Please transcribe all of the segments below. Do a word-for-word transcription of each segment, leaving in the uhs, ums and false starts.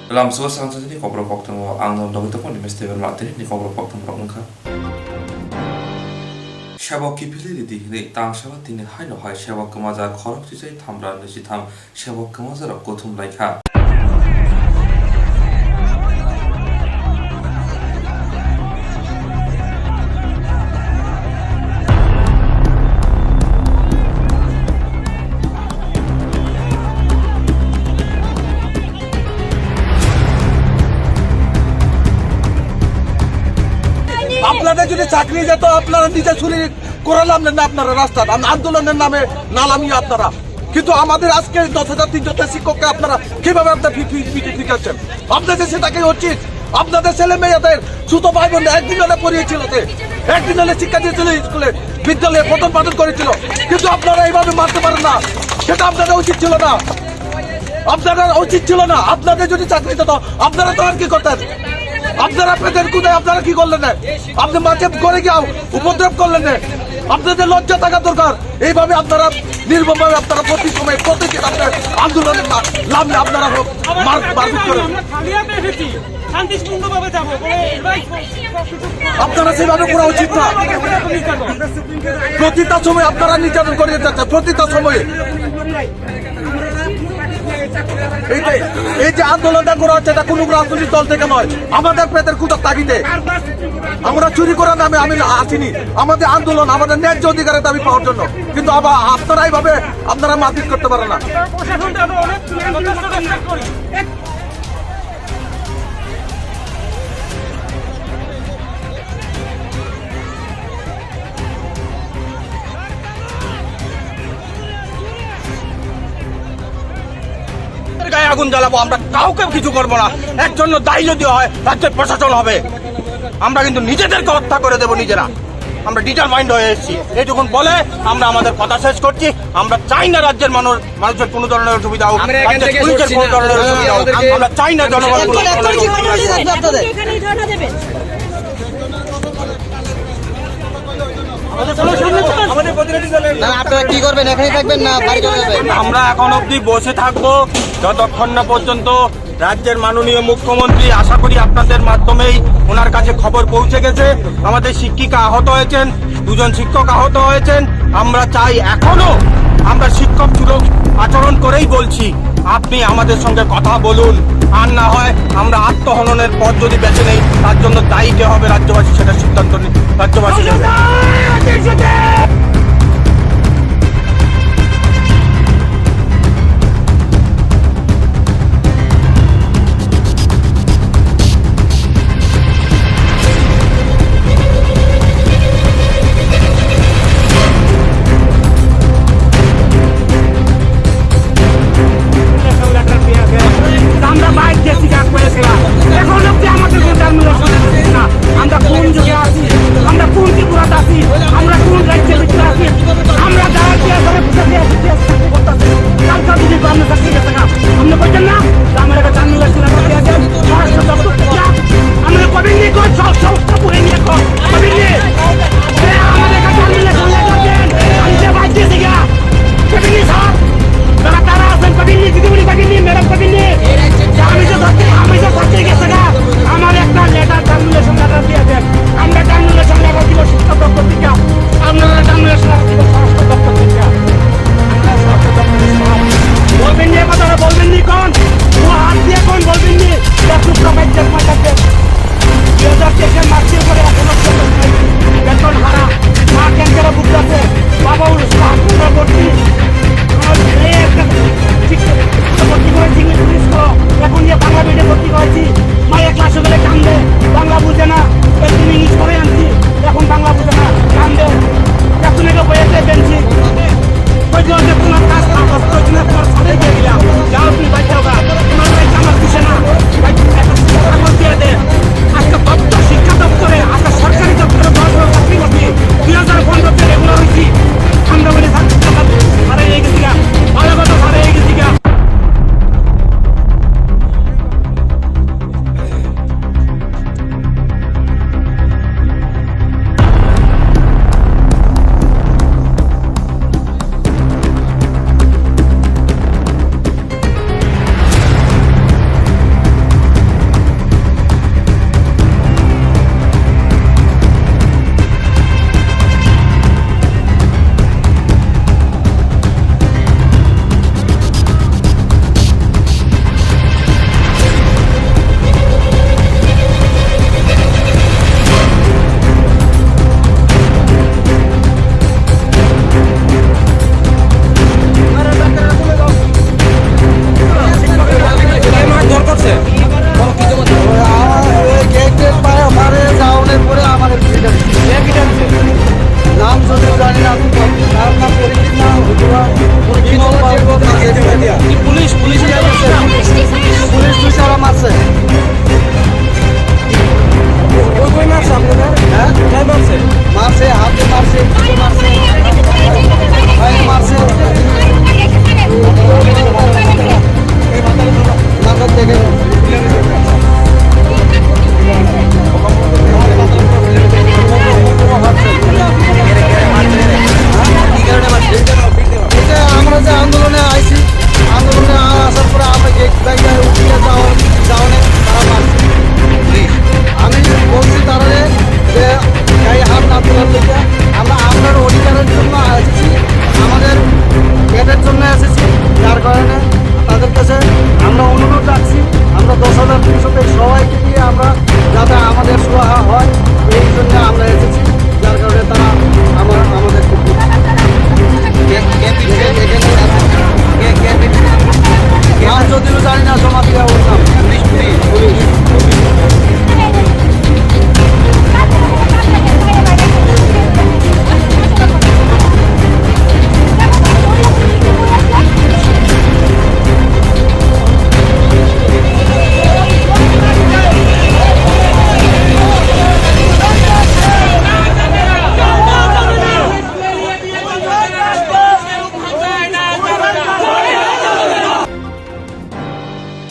Lamsogo sangsajani kokrok koktwmao ang norok dogwi tongmani mistake bai matini ni kokrok koktwm rok wngkha. Sebok kiphilwi ridi hinwi tang salo tini haino hai sebok kwmajak khorok chichai thamra nwi chitham sebok kwmajarok kuthum laikha. আপনাদের যদি চাকরি যেত, আপনারা নিজে চুরি করে লামলেন না, আপনারা রাস্তায় আম-, আন্দোলনের নামে না লামিয়ে আপনারা। কিন্তু আমাদের আজকে দশ হাজার তিনশো শিক্ষককে আপনারা কিভাবে আপনার ফি-, ফি-, পিঠে ফিকাচ্ছেন? আপনাদের সেটাকে উচিত। আপনাদের ছেলে মেয়েদের ছোট ভাই বোন একদিন হলে পড়িয়েছিল, একদিন হলে শিক্ষা দিয়েছিল স্কুলে, বিদ্যালয়ে পঠন পাঠন করেছিল, কিন্তু আপনারা এইভাবে মারতে পারেন না, সেটা আপনাদের উচিত ছিল না। আপনারা উচিত ছিল না। আপনাদের যদি চাকরি হতো, আপনারা তখন কি করতেন? আপনারা পেটের কোথায়, আপনারা কি করলেন না? আপনি মাঝে করে গিয়ে উপদ্রব করলেন না? আপনাদের লজ্জা থাকা দরকার। এইভাবে আপনারা নির্মমভাবে আপনারা প্রতি সময় প্রতিদিন আপনার আন্দোলনের না-, নামে আপনারা হোক মার-, মারপিট করেন। আমরা খালি হাতে এসেছি, শান্তিপূর্ণভাবে যাবো। কোনো advice আপনারা সেভাবে করা উচিত না। প্রতিটা সময় আপনারা নির্যাতন করে যাচ্ছেন, প্রতিটা সময়ে। এই যে, এই যে আন্দোলনটা করা হচ্ছে, এটা কোনো রাজনৈতিক দল থেকে নয়, আমাদের পেটের ক্ষুধার তাগিদে। আমরা চুরি করার নামে আমি আসিনি, আমাদের আন্দোলন, আমাদের ন্যায্য অধিকারের দাবি পাওয়ার জন্য। কিন্তু আবার আপনারা এইভাবে আপনারা মারপিট করতে পারেন না। প্রশাসনটা আমরা অনেক যথেষ্ট চেষ্টা করি। গায়ে আগুন জ্বালাবো, আমরা কাউকে কিছু করবো না। এর জন্য দায়ী যদি হয়, রাজ্যের প্রশাসন হবে। আমরা কিন্তু নিজেদেরকে হত্যা করে দেবো নিজেরা। আমরা ডিটারমাইন্ড হয়ে এসেছি। এইটুকুন বলে আমরা আমাদের কথা শেষ করছি। আমরা চাই না রাজ্যের মানুষ, মানুষের কোনো ধরনের অসুবিধা হোক, আমরা এখান রাজ্যের থেকে পুলিশের সরছি কোনো না। ধরনের অসুবিধা হোক। আমাদেরকে আমরা চাই না জনগণ কোনো ধরনের অসুবিধা হোক। এখানে ধর্ণা দেবেন। না, আপনারা কি করবেন? এখানেই থাকবেন না বাড়ি চলে যাবেন? আমরা এখন অবধি বসে থাকবো যতক্ষণ না পর্যন্ত রাজ্যের মাননীয় মুখ্যমন্ত্রী, আশা করি আপনাদের মাধ্যমেই ওনার কাছে খবর পৌঁছে গেছে। আমাদের শিক্ষিকা আহত হয়েছেন, দুজন শিক্ষক আহত হয়েছেন। আমরা চাই, এখনো আমরা শিক্ষক সুলভ আচরণ করেই বলছি, আপনি আমাদের সঙ্গে কথা বলুন, আর না হয় আমরা আত্মহননের পথ যদি বেছে নেই, তার জন্য দায়ী কে হবে রাজ্যবাসী, সেটা সিদ্ধান্ত নি-, রাজ্যবাসী নেবে। আমরা বাইক গেছি গা কয়েকলা। এখন অব্দি আমাদের কোনো টার্মিনাল শুনতে পাচ্ছি না। আমরা কোন যুগে আছি, আমরা কোন ত্রিপুরাতে আছি, আমরা কোন রাজ্যের ভিতরে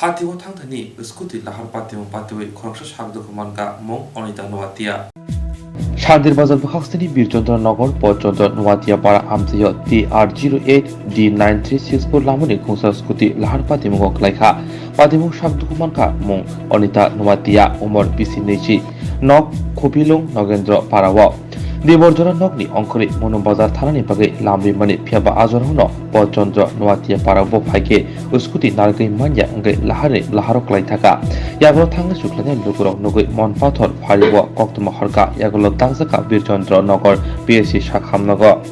Patio thangthani scooty lahar patimung patiwi khoroksa sak dukhu mankha mung Onita Nuatia. Sandir Bazar bwkhaksini Birchandra Nagar, Pochondra Nuatia para amchaio T R zero eight D nine three six four lamani khungsa scooty lahar patimungo khlaikha. Patimung sak dukhu mankha mung Onita Nuatia, umor bisi nwichi, nok Khupilung Nogendra parao. Dibor jora nokni ongkhorwi Monu Bazar thanani bagwi lam rimani, phiyaba a jorano Pochondra Nuatia parao bo phaikhe scooty narwgwi manya wngwi lahari laharo klai thaka. Yago thangwi chukhlainai lukurok nugwi mon pathor phario koktwma horkha, yagulo dakjakha Birchandra Nagar P S C sakhamnogo.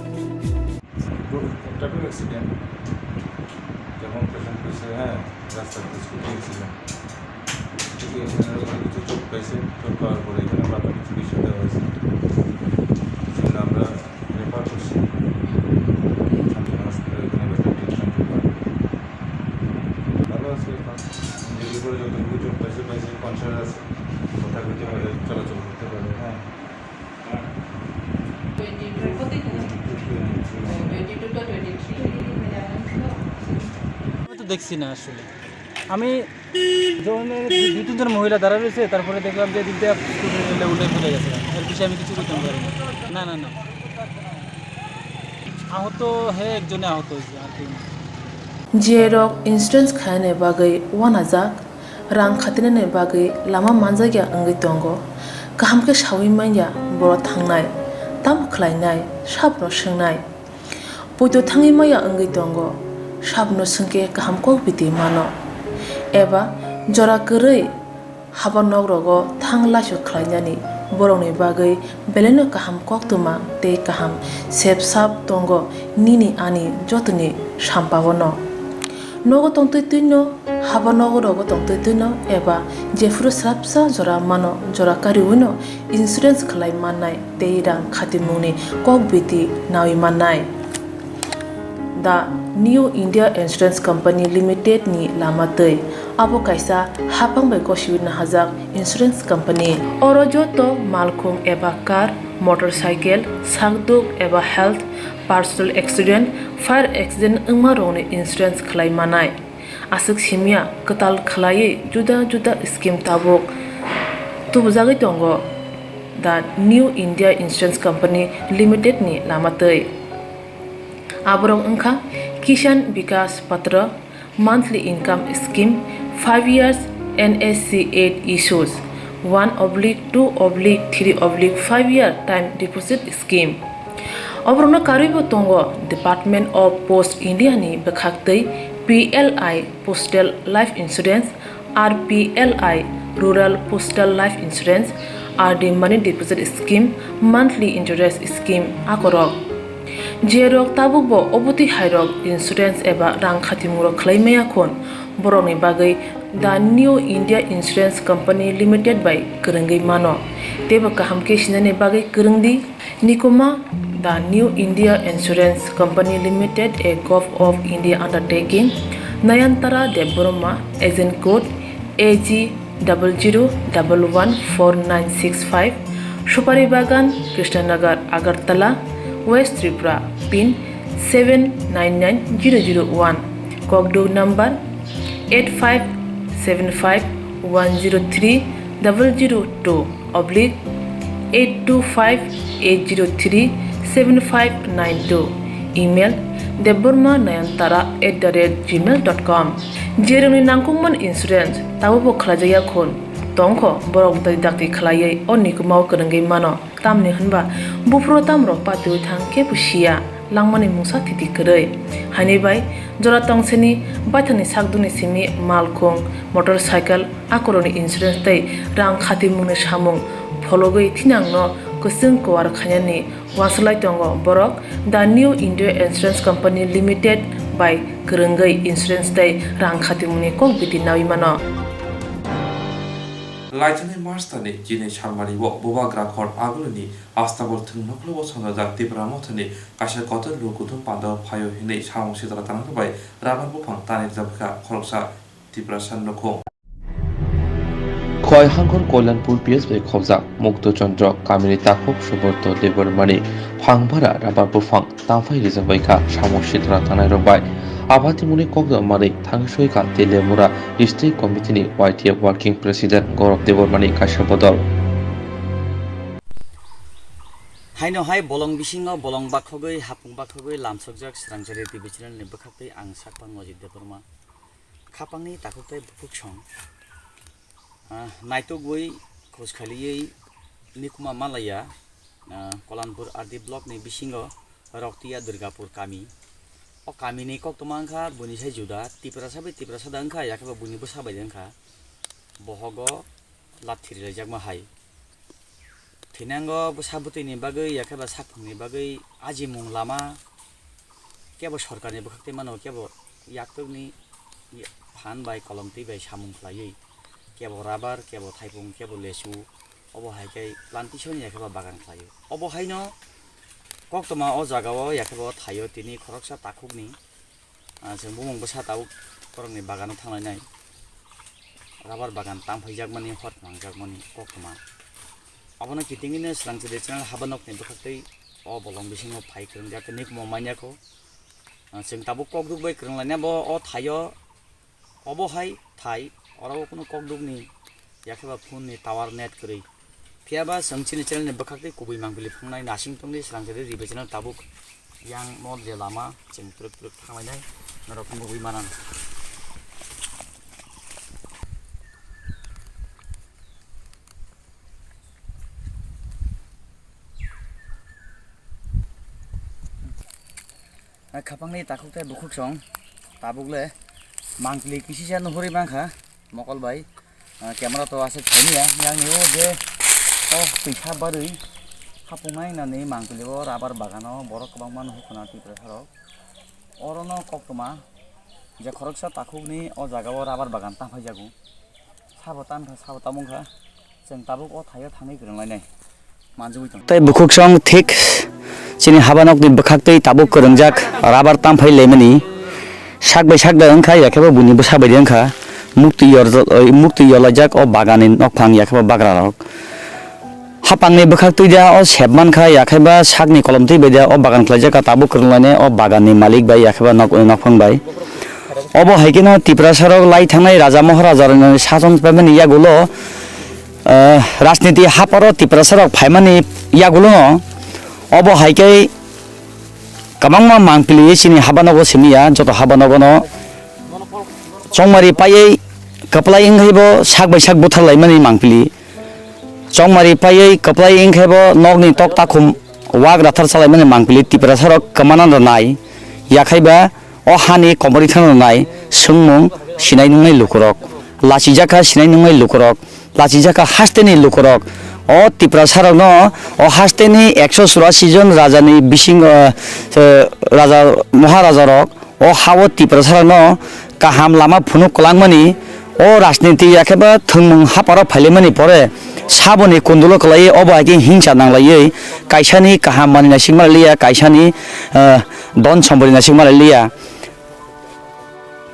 একটা traffic accident, যেমন পেশেন্ট হয়েছে, হ্যাঁ, রাস্তার scooty accident. Scooty অ্যাক্সিডেন্টের পরে কিছু চোট পাইছে, চোট পাওয়ার পরে এখানে প্রাথমিক চিকিৎসা দেওয়া হয়েছে। সেই জন্য আমরা রেফার করছি শামসুন হসপিটাল, এখানে বেটার ট্রিটমেন্ট হবে। ভালো আছে এখন, ইঞ্জুরি করে যতটুকু চোট পাইছে, পাইছে, কনসিয়াস আছে, কথা বলতে পারে, চলাচল করতে পারে, হ্যাঁ। আমি তো দেখছি না আসলে। আমি যখন এই দুই তিনজন মহিলা দাঁড়া রয়েছে, তারপরে দেখলাম যে এদিক দিয়ে স্কুটি ঠেলে উল্টে পড়ে গেছে। এর বেশি আমি কিছু করতাম পারি না। না, না, না। আহত, হ্যাঁ, একজনে আহত হয়েছে, আর কেউ না। Jerok insurance khaina bagwi uanajak. Rang khatinani bagwi lama manjakya wngwi tongo. Kaham khe saui manya borok thangnai, tamo khlainai, sabno swngnai. Poito thangwi manya wngwi tongo, sabno swngkhe kaham kok biti mano. Eba jora kwrwi haba nokrogo thang laisu khlainani borokni bagwi belaino kaham koktwma tei kaham sep sap tongo nini ani jotoni sampao no. Nogo tongtwi twino, haba nogo rogo tongtwi twino eba jephuru srapsa jora mano, jora kariwino insurance khlai mannai tei rang khatimungni kok biti naui mannai. The New India Insurance Company Limited ni lama twi. Abo kaisa hapang bai gosiwi nahajak insurance company. Oro joto malkhung eba car, motorcycle, sakduk eba health, personal accident, fire accident wngma rokni insurance khlai manai. Aswk simya kwtal khlaiwi juda juda scheme tabuk tubujagwi tongo the New India Insurance Company Limited ni lama twi. Aborok wngkha Kisan Vikas Patra, monthly income scheme, five years N S C eight issues, one oblique two oblique three oblique five year time deposit scheme. Oborokno karwibo tongo Department of Post India ni bwkhaktwi P L I Postal Life Insurance, R P L I Rural Postal Life Insurance, R D Money Deposit Scheme, Monthly Interest Scheme akorok. Jerok tabukbo obotwi hairok insurance eba rang khatimungrok khlai maya khun, borokni bagwi The New India Insurance Company Limited bai kwrwngwi mano. Teibo kaham khe sinani bagwi kwrwngdi. Nikuma, The New India Insurance Company Limited, a Gov of India undertaking, Nayantara Debbarma, agent code A G double zero double one four nine six five, Supari Bagan, Krishnanagar, Agartala, West Tripura, pin seven nine nine zero zero one, Kokduk number eight five seven five one zero three double zero two oblique eight two five eight zero three seven five nine two, email debbarma nayantara at the rate gmail dot com. Jerokni nangkukmani insurance tabukbo khlaijakya khun tongkho, borok dai dakti khlaiwi o nikumao kwrwngwi mano. Tamni hwnba buphuru tamrok patiwi thang kebo siya, langmani mungsa thiti kwrwi. Haini bai jora tongseni baithangni sakdukni simi malkhung, motorcycle, akorokni insurance tei rang khatimungni samung phologwi thinangno kwchwng kuar khainani uansuk lai tongo borok The New India Insurance Company Limited bai kwrwngwi insurance tei rang khatimungni kok biti naui mano. Laithani March talni chini salmari o Bubagra khor agulini Astabul thwng noklo o songjak Tipra Mothani kaisa kotor lukuthum pandao phaio hinwi samung sitra tanang bai rabar buphang tanir jabkha khoroksa Tiprasa nukhung. Khoi Hangkhor Kolyanpur P S bai khobjak Mukto Chandra kamini takhuk Subrata Debbarmani phangbara rabar buphang tamphai rijak bai kha samung sitra tanai rok bai. Abatimuni kokdam manwi Thangsoi Kanti Lemura, District Committee ni Y T F Working President Gaurav Debbarma ni kaisa bodol. Haino hai bolong bisingo bolong bakhogwi, hapung bakhogwi lamsokjak Srangchari T V channel ni bwkhaktwi ang sakpang Mojit Debbarma. Khapangni takhuk tei bukhuk song. Ah, naitugwi khus khaliwi nikuma malaya, ah, Kolanpur R D block ni bisingo Roktiya Durgapur kami. O kami ni koktwma wngkha buini sai juda, Tiprasa bai Tiprasa da wngkha, yakheba buini bwsa bai da wngkha. Bohogo lathi rilaijakma hai. Thinango bwsa bwtwi ni bagwi, yakheba sakphang ni bagwi ajimung lama kebo sorkar ni bwkhak twi mano, kebo yaktwk ni phan bai kolom twi bai samung khlaiwi, kebo rabar, kebo thaipung, kebo lesu, obo hai khe plantation yakheba bagan khlaio. Obo haino koktwma o jaga o yakheba thaio tini khoroksa takhuk ni. Ah, chwng bumung bwsa tabuk borokni bagano thanglainai. Rabar bagan tangphaijakmani, hor phwlangjakmani koktwma. Abono kitingino Srangchari channel haba nokni bwkhaktwi o bolong bisingo phai kwrwngjak khe nukmo manya kho. Ah, chwng tabuk kokduk bai kwrwnglaina bo o thaio, obo hai thai, oro o kunu kokdukni yakheba phone ni tower net kwrwi. Phiyaba chwng chini channel ni bwkhaktwi kubui mangpili phangnai nasing tongdi, Srangchari T V channel tabuk yang no je lama chwng twrwk twrwk thanglainai norok nugwi manan. Khapangni takhuk tei bukhuk song tabuk le mangpili kisisa nuhuri mankha mokol bai. Ah, camera to aswk phaimya, yang ni o je o twisa barwi khapung nai nani mangpili o rabar bagano borok kwbangma nuhukuna Tiprasa rok. Orono koktwma je khoroksa takhukni o jaga o rabar bagan tangphaijago. Sabo tankha, sabo tamungkha. Chwng tabuk o thaio thangwi kwrwnglainai. Manjagwi tongo. Tei bukhuk song thik chini haba nokni bwkhaktwi tabuk kwrwngjak rabar tamphai laimani. Sak bai sak da wngkha, yakheba buini bwsa bai de wngkha. Muktwi yor-, muktwi yorlaijak o baganni nokphang yakheba bagrarok. Hapangni bwkhaktwi da o sep mankha, yakheba sakni kolomtwi bai da o bagan khlaijak kha, tabuk kwrwnglainai o baganni malik bai yakheba nok-, nokphang bai. Obo hai kheno Tiprasarok lai thangnai raja maharajarokni sason paimani yagulo, eh, rajniti haparo Tiprasarok phaimani yagulono obo hai khe kwbangma mangpili chini haba nogo simiya, joto haba nogono chongmari paiwi kwplai wngkhaibo sak bai sak butharlaimani mangpili. Chongmari paiwi kwplai wngkhaibo nokni tok takhum wak rathar chalaimani mangpili Tiprasarok kwmana rwnai, yakhaiba o hani komorithang rwnai swngmung sinai nungnai lukurok, lachijak kha sinai nungnai lukurok, lachijak kha hasteni lukurok. O Tiprasarokno o hasteni ekso churasi jon rajani bising, eh, eh, raja, maharajarok o ha-o Tiprasarokno kaham lama phunuk kwlangmani, o rajniti yakheba thwngmung haparo phailaimani pore saboni kundulo kwlaiwi obo hai khe hingsa nanglaiwi kaisani kaham manwi naisingma liya, kaisani, eh, don sompoti naisingma liya.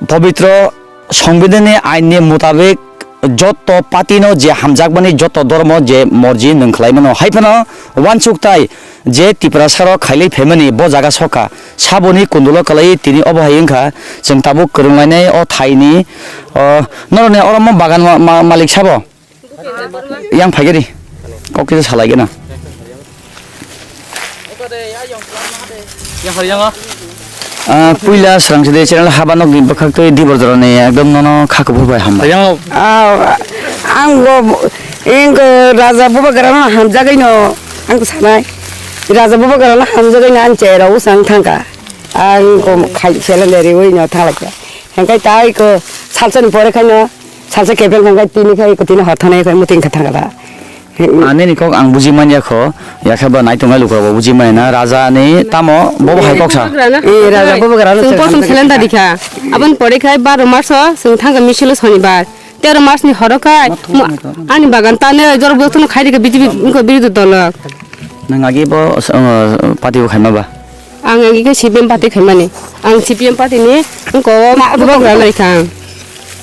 Pobitro Songbidanni ainni mutabik joto party no je hamjakmani, joto dhormo je morji nwng khlaimano, hai phano uansuktai je Tiprasarok khailai phaimani bo jaga sokha. Saboni kundulo kwlaiwi tini obo hai wngkha, chwng tabuk kwrwnglainai o thaini, o, norokni oro mo bagan ma-, ma-, malik sabo? Yang phaikhe di. Kok kisa salai gana. Ah, puila Srangchari channel haba nokni bwkhaktwi Dibor Jorani ekdom nono kha kuphur bai hambai. Ah, ang bo, ang bo raja bubagrano hamjagwi no ang sanai. Raja bubagrano hamjagwi no ang chera usang thangka. Ang ko khai seleng de riwi no thalaka. Hengkai tai ko salsa ni pore khai no salsa kepeng hengkai tini khai ko tini hor thane khai muting kha thangka da. Ani ni kok ang buji manya kho, yakhe ba naitung ai lukurok bo buji manya na, raja ni tamo bo bo hai kok sa. Eh, raja bo bo gara no. Sung posong seleng da dikha. Abon pore khai baro marso sung thangka misilo sonibar. Tero mas ni horo khai ani bagan tane jor bo tuno khai dikha B J P ko birodhi dolo. Nang agi bo, uh, party bo khaima ba? Ang agi khe C P M party khaimani. Ang C P M party ni wngko o bubagra lai kha ang.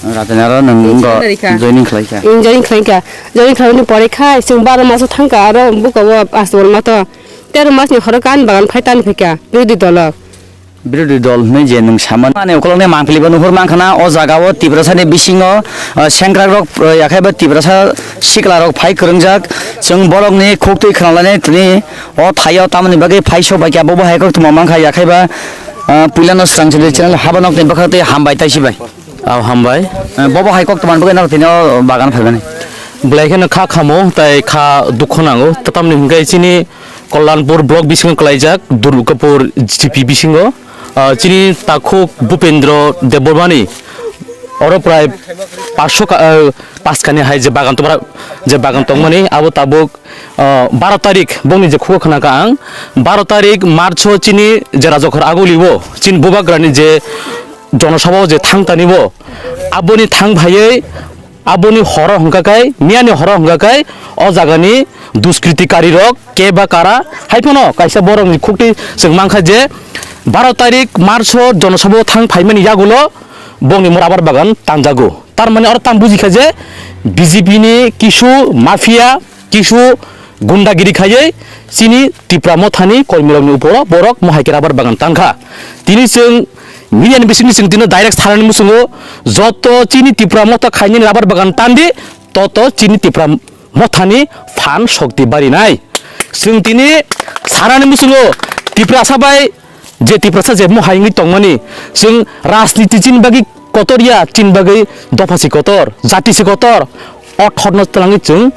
Raja ni aro nang wngko joining khlai kha. Ang joining khlai kha. Joining khlaimani pore khai chwng baro maso thang kha aro buko o aswk mato. Tero mas ni horo kha ani bagan phai tani phai kha birodhi dolo. Birodhi dol hwnwi je nwng samani. Ani ukolokni mangpili bo nuhur mankha na, o jaga o Tiprasa ni bisingo, ah, sengkrak rok, ah, yakhai ba Tiprasa sikla rok phai kwrwngjak. Chwng borok ni khuk twi khwnalani tini o thaio tamoni bagwi phai sok bai khe abo bo hai kok tongma mankha yakhai ba, ah, puila no swrang chili channel haba nok ni bwkhak twi hambai taisi bai. Aw hambai. Eh, bobo hai kok tongmani bagwi norok tini o bagan phaimani. Belai kheno kha khamo, tai kha dukho nango. Tamni hwnkhe chini Kalyanpur block bisingo kwlaijak, Durgapur G P bisingo. Ah, chini takhuk Bhupendra Debbarmani oro prai paanch sho ka, ah, paanch kani hai je bagan tongmani, je bagan tongmani, abo tabuk ah, baro tarik bongni je khugo khna kha ang, baro tarik March o chini je Rajakhor Aguli o chini bubagrani je jonosabha o je thang tani bo, aboni thang phaiwi aboni horo hwnkha khai, miyani horo hwnkha khai o jagani duskritikarok keba kara hai phano kaisa borokni khukti chwng mankha je baro tarik March o jonosabha o thang phaimani yagulo bongni mura abar bagan tanjago. Tar mane oro tang bujikha je B J P ni kisu mafia, kisu gundagiri khaiwi chini Tipra mothani kormirokni uporo borok mohai khe rubber bagan tankha. Tini chwng media ni bisingni chwng tino direct sanani muchungo, joto chini Tipra motha khainani rubber bagan tandi, toto chini Tipra mothani phan shokti barinai. Chwng tini sanani muchungo Tiprasa bai je Tiprasa je mohai wngwi tongmani, chwng rajniti chini bagwi kotor ya, chini bagwi dopha se kotor, jati se kotor, o thorno twlangwi chwng,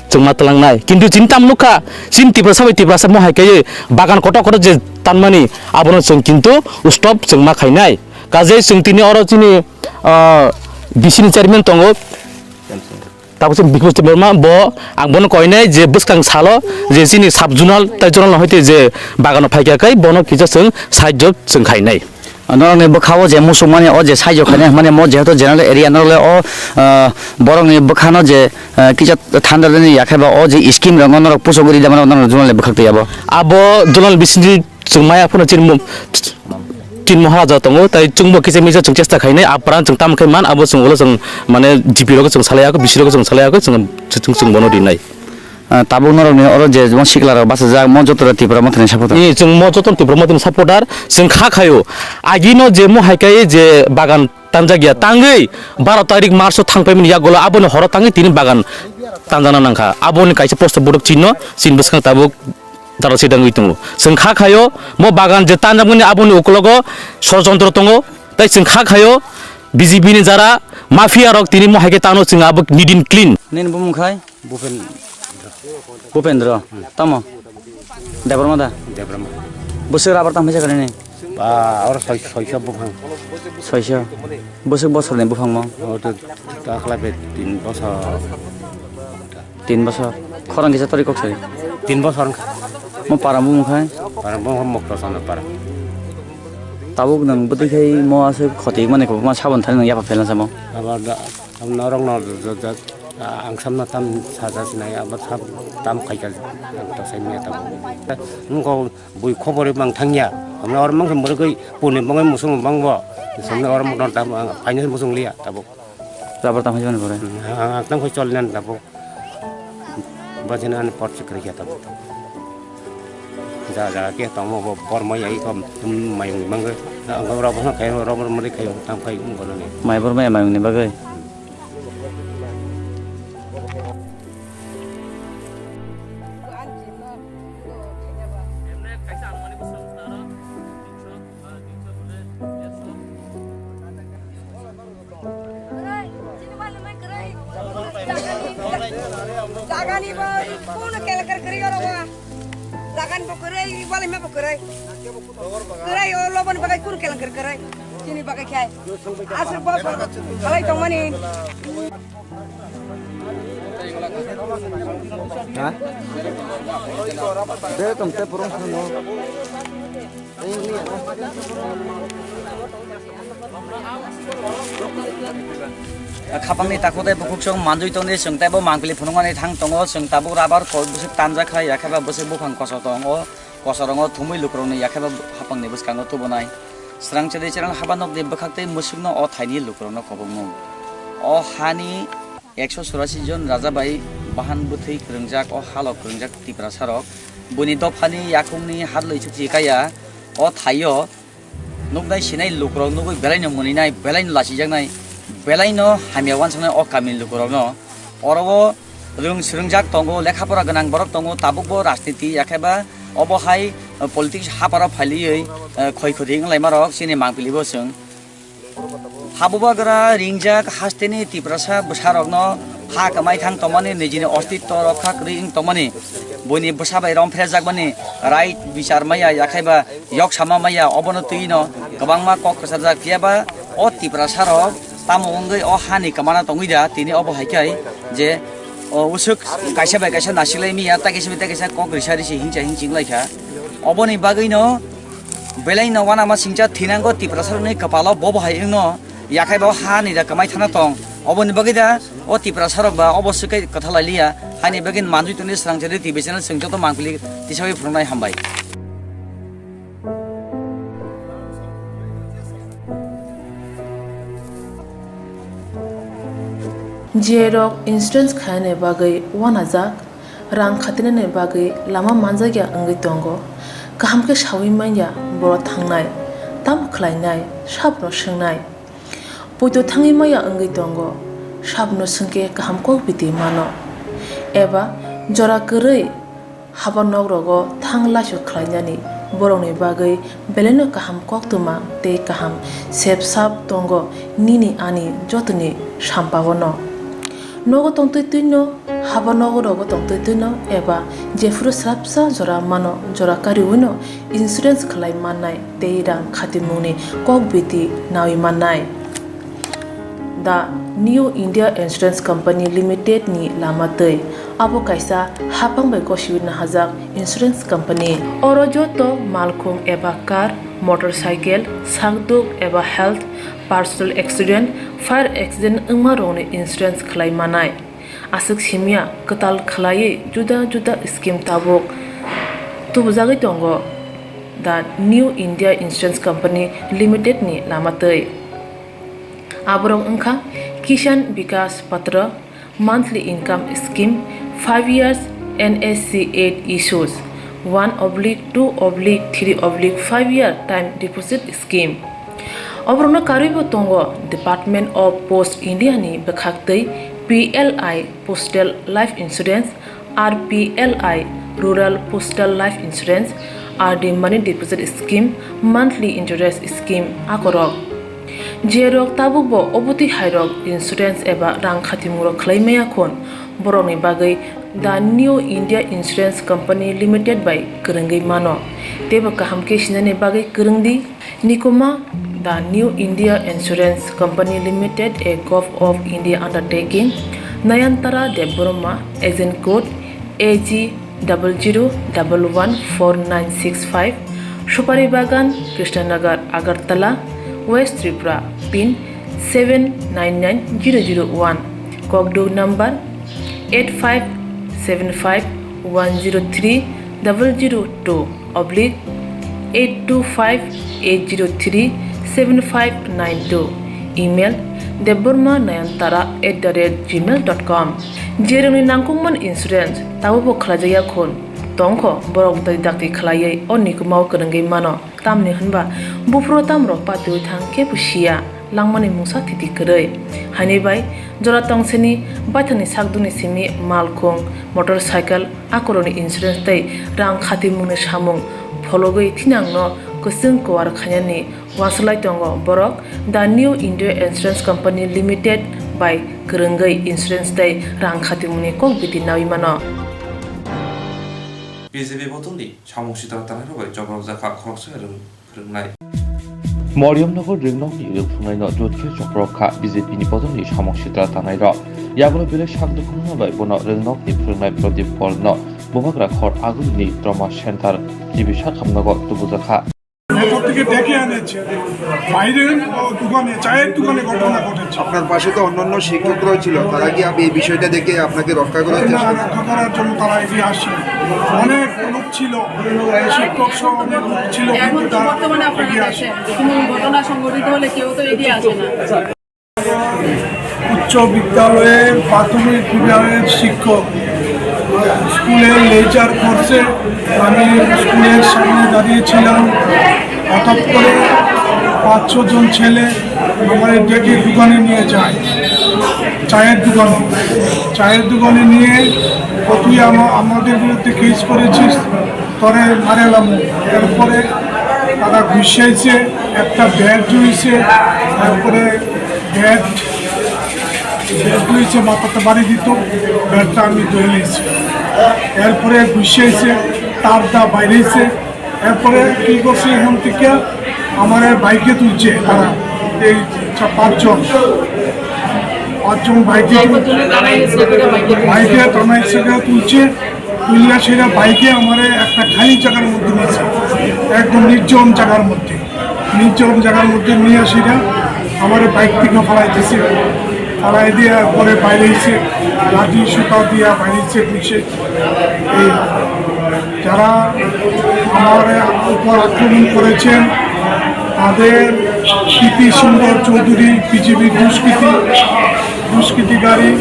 chwngma twlangnai. Kintu chini tam nukha, chini Tiprasa bai Tiprasa mohai kaiwi bagan kotor kotor je tanmani, abono chwng kintu stop chwngma khainai. Kajai chwng tini oro chini, ah, B C ni chairman tongo. Tabuk chwng Bikash Debbarma bo, ang bono koinai je bwskang salo je chini sub zonal tei zonal no hoite je bagano phaikha kai bono kisa chwng saijo chwng khainai. Norokni bwkha o je musukmani o je saijo khainai hwnmani mo jehetu general area norok le o, ah, borokni bwkhano je, ah, kisa thanda ni yakhai ba o je scheme rok no norok pusogwi rida mano norok zonal ni bwkhak twi abo. Abo zonal bisini chwng maya phano chini mo-, chini moharaja tongo, tai chwngbo kisa misa chwng chesta khainai, apran chwng tamo khai man, abo chwng ulo chwng mane D P rok chwng salai ako, B C rok chwng salai ako, chwng, chwng, chwng bono rinai. Ah, tabuk norokni oro je mo sikla rok bachajak, mo joto Tipra mothani supporter. Ni chwng mo joto Tipra mothani supporter, chwng kha khaio. Agino je mo hai kai je bagan tanjak ya, tangwi baro tarik March o thang paimani yagulo aboni horo tangwi tini bagan tanjana nangkha. Aboni kaisa poster borok chinno, chini bwskang tabuk dara sidangwi tongo. Chwng kha khaio, mo bagan je tanjakmani aboni ukologo sorojontro tongo, tei chwng kha khaio B J P ni jara mafia rok tini mo hai khe tano chwng abo nidin clean. Nini bumung khai? Bhupen-, Bhupendra. Tamo? Debbarma da? Debbarma. Bwswk rubber tang phai sakha nini? Ba, oro soi-, soiso buphang. Soiso? Bwswk bosorni buphang mo? O to takla be tin bosor. Tin bosor. Khorang kisa tori kok sari? Tin bosor wngkha. Mo para bumung khai? Para bumung Mukto Chana para. Tabuk nwng bwtwi khai mo aswk khoti mani kok ma sabon thani nwng yapha phelna samo? Abo da, abo norok no da, da, da, ang samna tam saja sinai, abo sab tam khaika, ang to sai miya tabuk. Nwng kok bui khobor mang thangya, amo oro mang murugwi puni bangwi musung bangbo, samna oro motor tam ang finance musung liya tabuk. Rubber tang phai jani pore. Hmm, ang, ang tang phai chol nan tabuk. Bajina ani por chikri kya tabuk. Ja, ja, ke tong mo bo bor mai ai kom tum mayung mangge. Ang rubber na kai rubber mari kai tam kai um bono ni. Mai bor mai mayung ni bagwi. Jagani bo kuno kelekar kari oro wa. Jagani bo kari, wali me bo kari. Kari o loboni bagai kuno kelekar kari. Chini bagai khai. Aswk bosor khalai tongmani. Ha? De tong te purung sano. Khapangni takhuk tei bukhuk chwng manjui tongdi, chwng teibo mangpili phunukmani thang tongo, chwng tabuk rubber koi bwswk tanjak kha, yakheba bwswk buphang kosok tongo, kosorongo thumui lukurokni yakheba hapangni bwskango tubunai. Srangchadi cherang haba nokni bwkhak tei mwswkno o thaini lukurokno kobokmung. O hani ekso churasi jon raja bai bahan bwthwi kwrwngjak o halo kwrwngjak Tiprasarok. Buini dophani yakungni harlwi chukchi kaya o thaio Nuknai sinai lukurok nugwi belaino mwnwinai, belaino lasijaknai, belaino hamya wansuknai o kamini lukurokno. Oro o rwng swrwngjak tongo, lekha pora gwnang borok tongo, tabukbo rajniti yakhe ba obo hai, eh, politics haparo phailiwi, eh, khoi khoti wnglaima rok chini mangpili bo chwng. Habubagra ringjak hasteni Tiprasa bwsarokno ha kwmai thang tongmani, nijini ostitto rokha kwrwi wng tongmani, buini bwsa bai romphrejakmani, rai bichar maya yakhaiba yok sama maya, obono twino kwbangma kok kwcharjak. Phiyaba o Tiprasarok tamo wngwi o hani kwmana tongwi da, tini obo hai khe je o usuk kaisa bai kaisa nasilai miya, tei kaisa bai tei kaisa kok risa risi hingcha hingching lai kha. Oboni bagwino belai no uanama singcha thinango Tiprasarokni kwpalo bobo hai wngno yakhai bo ha ni da kwmai thana tong. Oboni bagwi da o Tiprasarok ba obo swkhe kwtha lai liya. Haini bagwi manjui tongni Srangchari T V channel chwng joto mangpili tisawi phunuknai hambai. J rok insurance khaina bagwi uanajak. Rang khatinani bagwi lama manjakya wngwi tongo. Kaham khe saui manya borok thangnai, tamo khlainai, sabno swngnai. Poito thangwi manya wngwi tongo, sabno swngkhe kaham kok biti mano. Eba jora kwrwi haba nok rogo thang laisu khlainani borokni bagwi belaino kaham koktwma tei kaham sep sap tongo nini ani jotoni sampao no. Nogo tongtwi twino, haba nogo rogo tongtwi twino eba jephuru swrapsa jora mano, jora kariwino insurance khlai mannai tei rang khatimungni kok biti naui mannai. The New India Insurance Company Limited ni lama twi. Abo kaisa hapang bai gosiwi nahajak insurance company. Oro joto malkhung eba car, motorcycle, sakduk eba health, personal accident, fire accident wngma rokni insurance khlai manai. Aswk simya kwtal khlaiwi juda juda scheme tabuk tubujagwi tongo The New India Insurance Company Limited ni lama twi. Aborok wngkha Kisan Vikas Patra, monthly income scheme, five years N S C eight issues, one oblique two oblique three oblique five year time deposit scheme. Oborokno karwibo tongo Department of Post India ni bwkhaktwi P L I Postal Life Insurance, R P L I Rural Postal Life Insurance, R D Money Deposit Scheme, Monthly Interest Scheme akorok. Jerok tabukbo obotwi hairok insurance eba rang khatimungrok khlai maya khun, borokni bagwi The New India Insurance Company Limited bai kwrwngwi mano. Teibo kaham khe sinani bagwi kwrwngdi. Nikuma, The New India Insurance Company Limited, a Govt of India undertaking, Nayantara Debbarma, agent code A G double zero double one four nine six five, Supari Bagan, Krishnanagar, Agartala, West Tripura, pin seven nine nine zero zero one, Kokduk number eight five seven five one zero three double zero two oblique eight two five eight zero three seven five nine two, email debbarma nayantara at the rate gmail dot com. Jerokni nangkukmani insurance tabukbo khlaijakya khun, tongkho borok dakti dakti khlaiwi o nikumao kwrwngwi mano. Tamni hwnba buphuru tamrok patiwi thang kebo siya, langmani mungsa thiti kwrwi. Haini bai jora tongsini baithangni sakdukni simi malkhung, motorcycle, akorokni insurance tei rang khatimungni samung phologwi thinangno kwchwng kuar khainani uansuk lai tongo borok. The New India Insurance Company Limited bai kwrwngwi insurance tei rang khatimungni kok biti naui mano. B J P bodolni samung sitra tanairok bai choprok jakha khoroksa rwng-, rwngnai. Moriamnagar ringnokni rwngthumnaino jot khe choprok kha B J P ni bodolni samung sitra tanairok. Yagulo belai sak dukhumna bai bono ringnokni phwrwngnai Pradip Polno Bubagra Khor Agulini Trauma Center T B sakhamnago tubujak kha. ভেতর থেকে ডেকে আনেছে, বাইরে ও দোকানে, চায়ের দোকানে ঘটনা ঘটেছে। আপনার পাশে তো অন্যান্য শিক্ষকরাও ছিল, তারা কি আপ-, এই বিষয়টা দেখে আপনাকে রক্ষা করার না, চেষ্টা? রক্ষা করার জন্য তারা এগিয়ে আসছে। অনেক লোক ছিল, শিক্ষক সহ অনেক লোক ছিল, এখন কিন্তু তো তারা বর্তমানে আপনারা এগিয়ে আসে। দেখেন, কোনো ঘটনা সংঘটিত হলে কেউ তো এগিয়ে আসে না। উচ্চ বিদ্যালয়ের প্রাথমিক বিভাগের শিক্ষক স্কুলের লেজার কোর্সে আমি স্কুলের সামনে দাঁড়িয়েছিলাম। হঠাৎ করে পাঁচ ছ জন ছেলে আমার ডেটির দোকানে নিয়ে যায়, চায়ের দোকানে। চায়ের দোকানে নিয়ে, "ও, তুই আমা-, আমাদের বিরুদ্ধে কেস করেছিস, তোরে মারেলাম।" এরপরে তারা ঘুষাইছে, একটা ব্যাট রয়েছে, তারপরে ব্যাট, ব্যাট রয়েছে, মাথাতে বাড়ি দিত, ব্যাটটা আমি ধরে নিয়েছি। এরপরে ঘুষাইছে, তার দা বাইরেছে। এরপরে কি করছে, এখান থেকে আমার বাইকে তুলছে তারা, এই চা-, পাঁচজন, পাঁচজন বাইকে তুল-, বাইকে টানা এসে করে তুলছে। তুলিয়া সেটা বাইকে আমার একটা খালি জায়গার মধ্যে নিয়েছে, একদম নির্জন জায়গার মধ্যে, নির্জন জায়গার মধ্যে নিয়ে সেটা আমার বাইক থেকে ফালাই দিছে। ফালাই দিয়ে পরে বাইরে এসে লাঠি সুতা দিয়া বাইরে এসে ঘুষে এই যারা আমার উপর আক্রমণ করেছেন, তাদের কীর্তি সুন্দর চৌধুরী, বিজেপি দুষ্কৃতি, দুষ্কৃতিকারী,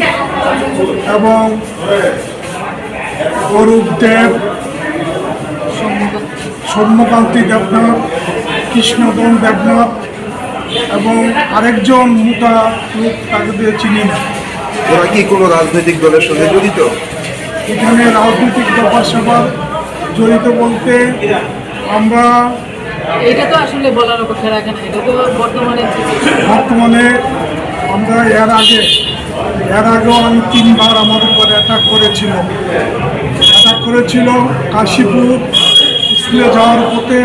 এবং অরূপ দেব, সৌম্যকান্তি দেবনাথ, কৃষ্ণধন দেবনাথ এবং আরেকজন মোটা লোক, তাকে দিয়ে চিনি না। ওরা কি কোনো রাজনৈতিক দলের সঙ্গে জড়িত? এখানে রাজনৈতিক ব্যাপার স্যাপার জড়িত বলতে আমরা এটা তো আসলে বলার অপেক্ষা রাখে না, এটা তো বর্তমানে বর্তমানে আমরা এর আগে, এর আগেও আমি তিনবার আমার উপর অ্যাটাক করেছিল। অ্যাটাক করেছিল কাশীপুর স্কুলে যাওয়ার পথে,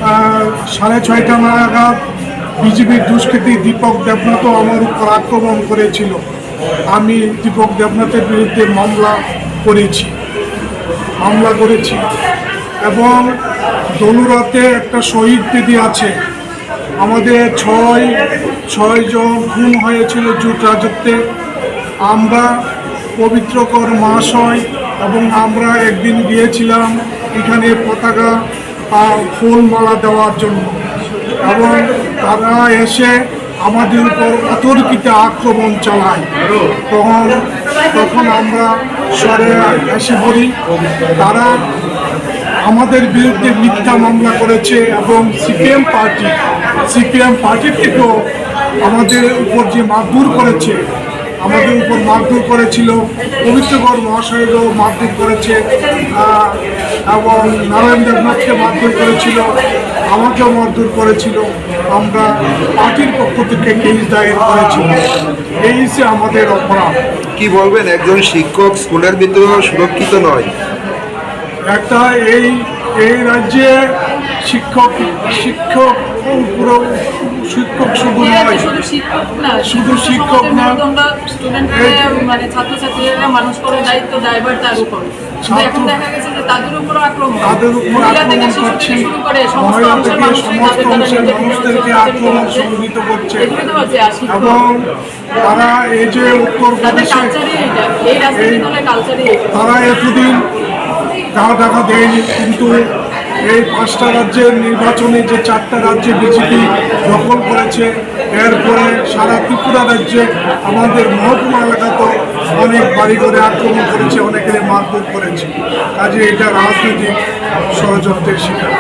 আহ, সাড়ে ছয়টা নাগাদ বিজেপির দুষ্কৃতী দীপক দেবনাথও আমার উপর আক্রমণ করেছিল। আমি দীপক দেবনাথের বিরুদ্ধে মামলা করেছি, মামলা করেছি এবং দলুরাতে একটা শহীদ বেদি আছে। আমাদের ছয়, ছয় জন খুন হয়েছিল জুট রাজত্বে। আমরা পবিত্রকর মহাশয় এবং আমরা একদিন গিয়েছিলাম এখানে পতাকা আর ফুলমালা দেওয়ার জন্য, এবং তারা এসে আমাদের উপর অতর্কিত আক্রমণ চালায়। তখন, তখন আমরা সরে এসে পড়ি। তারা আমাদের বিরুদ্ধে মিথ্যা মামলা করেছে এবং সিপিএম পার্টি, সিপিএম পার্টির থেকেও আমাদের উপর যে মারধর করেছে, আমাদের উপর মারধর করেছিল, পবিত্রকর মহাশয়কেও মারধর করেছে, আহ, এবং নারায়ণ দেবনাথকে মারধর করেছিল, আমাকেও মারধর করেছিল। আমরা পার্টির পক্ষ থেকে কেস দায়ের করেছি। এই যে আমাদের অপরাধ। কি বলবেন, একজন শিক্ষক স্কুলের ভিতরেও সুরক্ষিত নয়? একটা এই, এই রাজ্যে শিক্ষক, শিক্ষক পুরো শিক্ষক শুধু নয়, শুধু শিক্ষক না, শুধু শিক্ষক সমাজের না। মেরুদণ্ড, স্টুডেন্টরা, এই মানে ছাত্রছাত্রীরা মানুষ করে, দায়িত্ব দায়ভার তার উপর। কিন্তু এখন ছাত্র দেখা গেছে যে তাদের উপর আক্রমণ। তাদের উপর মহিলা থেকে আক্রমণ শিশু করছে, থেকে শুরু করে সমস্ত মহিলা অংশের থেকে মানুষকে সমস্ত তাদের অংশের দ্বারা মানুষদেরকে নির্যাতিত আক্রমণ করছে। সংঘটিত করছে। এগুলো তো হচ্ছে আর শিক্ষক। এবং তারা এই যে উত্তর তাদের প্রদেশে কালচারই এটা, এই রাজনৈতিক এই দলের কালচারই এটা। তারা এতদিন গা ঢাকা দেয়নি, কিন্তু এই পাঁচটা রাজ্যের নির্বাচনে যে চারটা রাজ্যে বিজেপি দখল করেছে, এরপরে সারা ত্রিপুরা রাজ্যে আমাদের মহকুমা এলাকাতে অনেক বাড়িঘরে আক্রমণ করেছে, অনেকের মারধর করেছে। কাজে এটা রাজনৈতিক ষড়যন্ত্রের শিকার।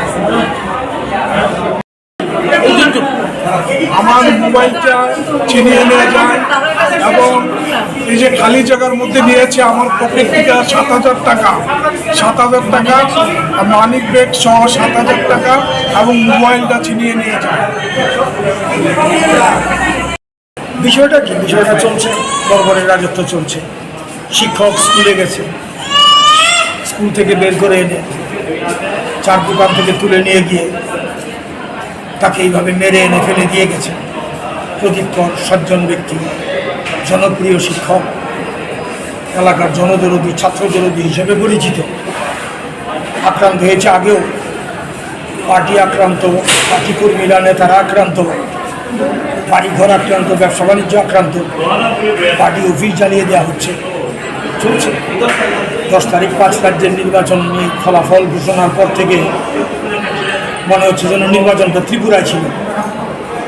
আমার মোবাইলটা ছিনিয়ে নিয়ে যায় এবং এই যে খালি জায়গার মধ্যে নিয়েছে আমার পকেট থেকে সাত হাজার টাকা, সাত হাজার টাকা, মানিক ব্যাগ সহ সাত হাজার টাকা এবং মোবাইলটা ছিনিয়ে নিয়ে যায়। বিষয়টা কি? বিষয়টা চলছে, বর্বরের রাজত্ব চলছে। শিক্ষক স্কুলে গেছে, স্কুল থেকে বের করে এনে চার দোকান থেকে তুলে নিয়ে গিয়ে তাকে এইভাবে মেরে এনে ফেলে দিয়ে গেছে। প্রদীপ কর, সজ্জন ব্যক্তি, জনপ্রিয় শিক্ষক, এলাকার জনদরদী, ছাত্র দরদী হিসেবে পরিচিত। আক্রান্ত হয়েছে আগেও, পার্টি আক্রান্ত, পার্টি কর্মীরা, নেতারা আক্রান্ত, বাড়িঘর আক্রান্ত, ব্যবসা বাণিজ্য আক্রান্ত, পার্টি অফিস জ্বালিয়ে দেওয়া হচ্ছে। চলছে। দশ তারিখ পাঁচ রাজ্যের নির্বাচন নিয়ে ফলাফল ঘোষণার পর থেকে মনে হচ্ছে যেন নির্বাচনটা ত্রিপুরায় ছিল।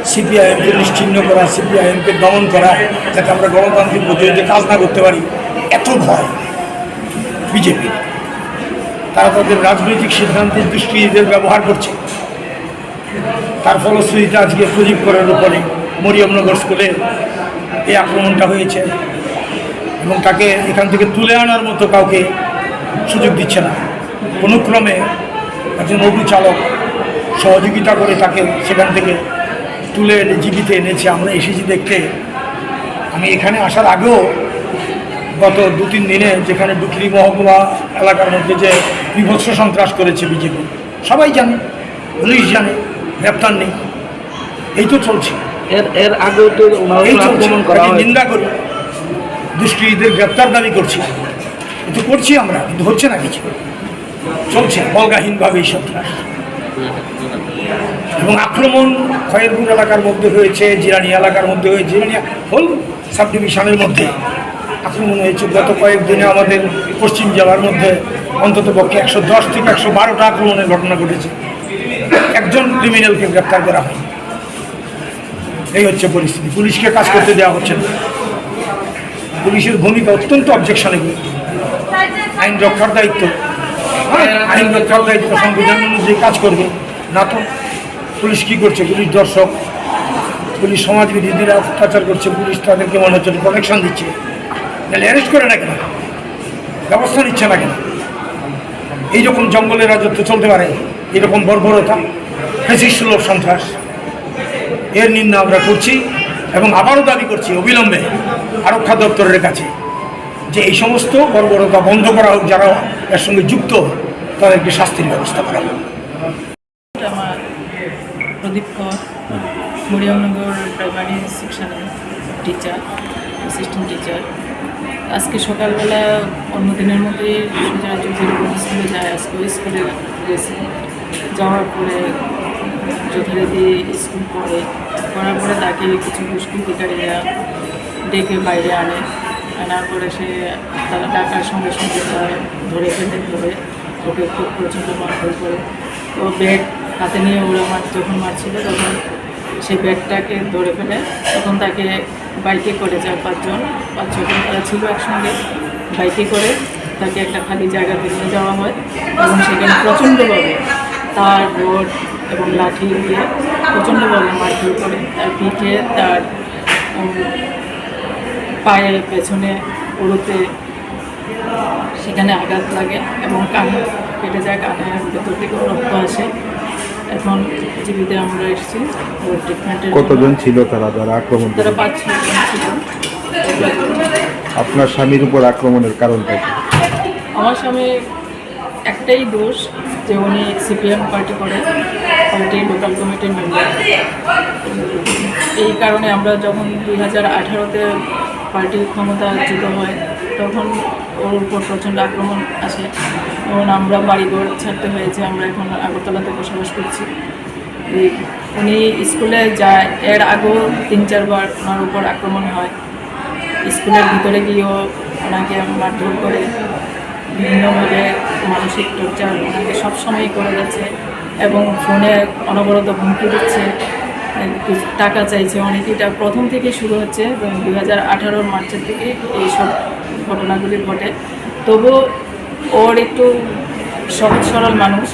সিপিআইএমকে নিশ্চিহ্ন করা, সিপিআইএমকে দমন করা, যাতে আমরা গণতান্ত্রিক পদ্ধতিতে কাজ না করতে পারি, এত ভয় বিজেপি। তারা তাদের রাজনৈতিক সিদ্ধান্তে দুষ্কৃতীদের ব্যবহার করছে। তার ফলশ্রুতিতে আজকে প্রদীপ করের উপরে মরিয়মনগর স্কুলে এই আক্রমণটা হয়েছে এবং তাকে এখান থেকে তুলে আনার মতো কাউকে সুযোগ দিচ্ছে না। কোনো ক্রমে একজন অটো চালক সহযোগিতা করে তাকে সেখান থেকে তুলে এনে জীবিত এনেছে। আমরা এসেছি দেখতে। আমি এখানে আসার আগেও গত দু তিন দিনে যেখানে ডুকলি মহকুমা এলাকার মধ্যে যে বীভৎস সন্ত্রাস করেছে বিজেপি, সবাই জানে, পুলিশ জানে, গ্রেপ্তার নেই। এই তো চলছে। এর এর আগেও তো ওনার এই উপর চলছে। আক্রমণ করা এটি হয়। নিন্দা করি, দুষ্কৃতীদের গ্রেপ্তার দাবি করছি। এ তো করছি আমরা, কিন্তু হচ্ছে না কিছু। চলছে বলগাহীনভাবে এই সন্ত্রাস এবং আক্রমণ খয়েরপুর এলাকার মধ্যে হয়েছে, জিরানি এলাকার মধ্যে হয়েছে, জিরানি হোল সাব ডিভিশনের মধ্যে আক্রমণ হয়েছে। গত কয়েক দিনে আমাদের পশ্চিম জেলার মধ্যে অন্তত পক্ষে একশো দশ থেকে একশো বারোটা আক্রমণের ঘটনা ঘটেছে। একজন ক্রিমিনালকে গ্রেপ্তার করা হয়নি। এই হচ্ছে পরিস্থিতি। পুলিশকে কাজ করতে দেওয়া হচ্ছে না। পুলিশের ভূমিকা অত্যন্ত অবজেকশনেবল। আইন রক্ষার দায়িত্ব, হ্যাঁ, আইন রক্ষার দায়িত্ব, সংবিধান অনুযায়ী কাজ করবে। না তো পুলিশ কি করছে? পুলিশ দর্শক, পুলিশ সমাজ বিরোধীরা অত্যাচার করছে, পুলিশ তাদেরকে মনে হচ্ছে প্রোটেকশন দিচ্ছে, তাহলে অ্যারেস্ট করে না কেন? ব্যবস্থা নিচ্ছে না কেন? এইরকম জঙ্গলের রাজত্ব চলতে পারে? এরকম বর্বরতা, ফ্যাসিস্ট সুলভ সন্ত্রাস, এর নিন্দা আমরা করছি এবং আবারও দাবি করছি অবিলম্বে আরক্ষা দপ্তরের কাছে যে এই সমস্ত বর্বরতা বন্ধ করা হোক, যারা এর সঙ্গে যুক্ত তাদেরকে শাস্তির ব্যবস্থা করা হোক। আমার প্রদীপ কর, মরিয়মনগর প্রাইমারি সেকশনের টিচার, অ্যাসিস্ট্যান্ট টিচার। আজকে সকালবেলা অন্য দিনের মতোই সচরাচর যেরকম স্কুলে যায়, আজকেও স্কুলে গেছে। যাওয়ার পরে যথারীতি স্কুল করে, করার পরে তাকে কিছু দুষ্কৃতিকারীরা ডেকে বাইরে আনে। আনার পরে সে তারা ডাকার সঙ্গে সঙ্গে তারা ধরে ফেলে, ধরে ওকে খুব প্রচণ্ড মারধর করে। ও ব্যাগ হাতে নিয়ে ওরা মার, যখন মারছিল, তখন সেই ব্যাগটাকে ধরে ফেলে। তখন তাকে বাইকে করে চার পাঁচজন, পাঁচ ছজন তারা ছিল একসঙ্গে, বাইকে করে তাকে একটা খালি জায়গাতে নিয়ে যাওয়া হয় এবং সেখানে প্রচণ্ডভাবে তার রড এবং লাঠি দিয়ে প্রচণ্ডভাবে মারধর করে। তার পিঠে, তার, উম, পায়ে, পেছনে, উরুতে সেখানে আঘাত লাগে এবং কান ফেটে যায়, কানের ভেতর থেকে রক্ত আসে। এখন জিবিতে আমরা এসেছি ওর ট্রিটমেন্টের জন্য। কতজন ছিল তারা, যারা আক্রমণ তারা করেছে? পাঁচ ছয় জন ছিল। আপনার স্বামীর উপর আক্রমণের কারণটা কি? আমার স্বামী একটাই দোষ যে উনি সিপিএম পার্টি করে, পার্টির লোকাল কমিটির মেম্বার। এই কারণে আমরা যখন দুই হাজার আঠারোতে পার্টির ক্ষমতাচ্যুত হয়, তখন ওর উপর প্রচণ্ড আক্রমণ আসে। যেমন আমরা বাড়িঘর ছাড়তে হয়েছে, আমরা এখন আগরতলাতে বসবাস করছি। এই উনি স্কুলে যায়, এর আগেও তিন চারবার ওনার উপর আক্রমণ হয়। স্কুলের ভিতরে গিয়েও ওনাকে মারধর করে, বিভিন্নভাবে মানসিক টর্চার ওনাকে সবসময়ই করে যাচ্ছে এবং ফোনে অনবরত হুমকি দিচ্ছে, কিছু টাকা চাইছে অনেকে। এটা প্রথম থেকেই শুরু হচ্ছে এবং দুই হাজার আঠারোর মার্চের থেকেই এইসব ঘটনাগুলি ঘটে। তবু ওর একটু সহজ সরল মানুষ,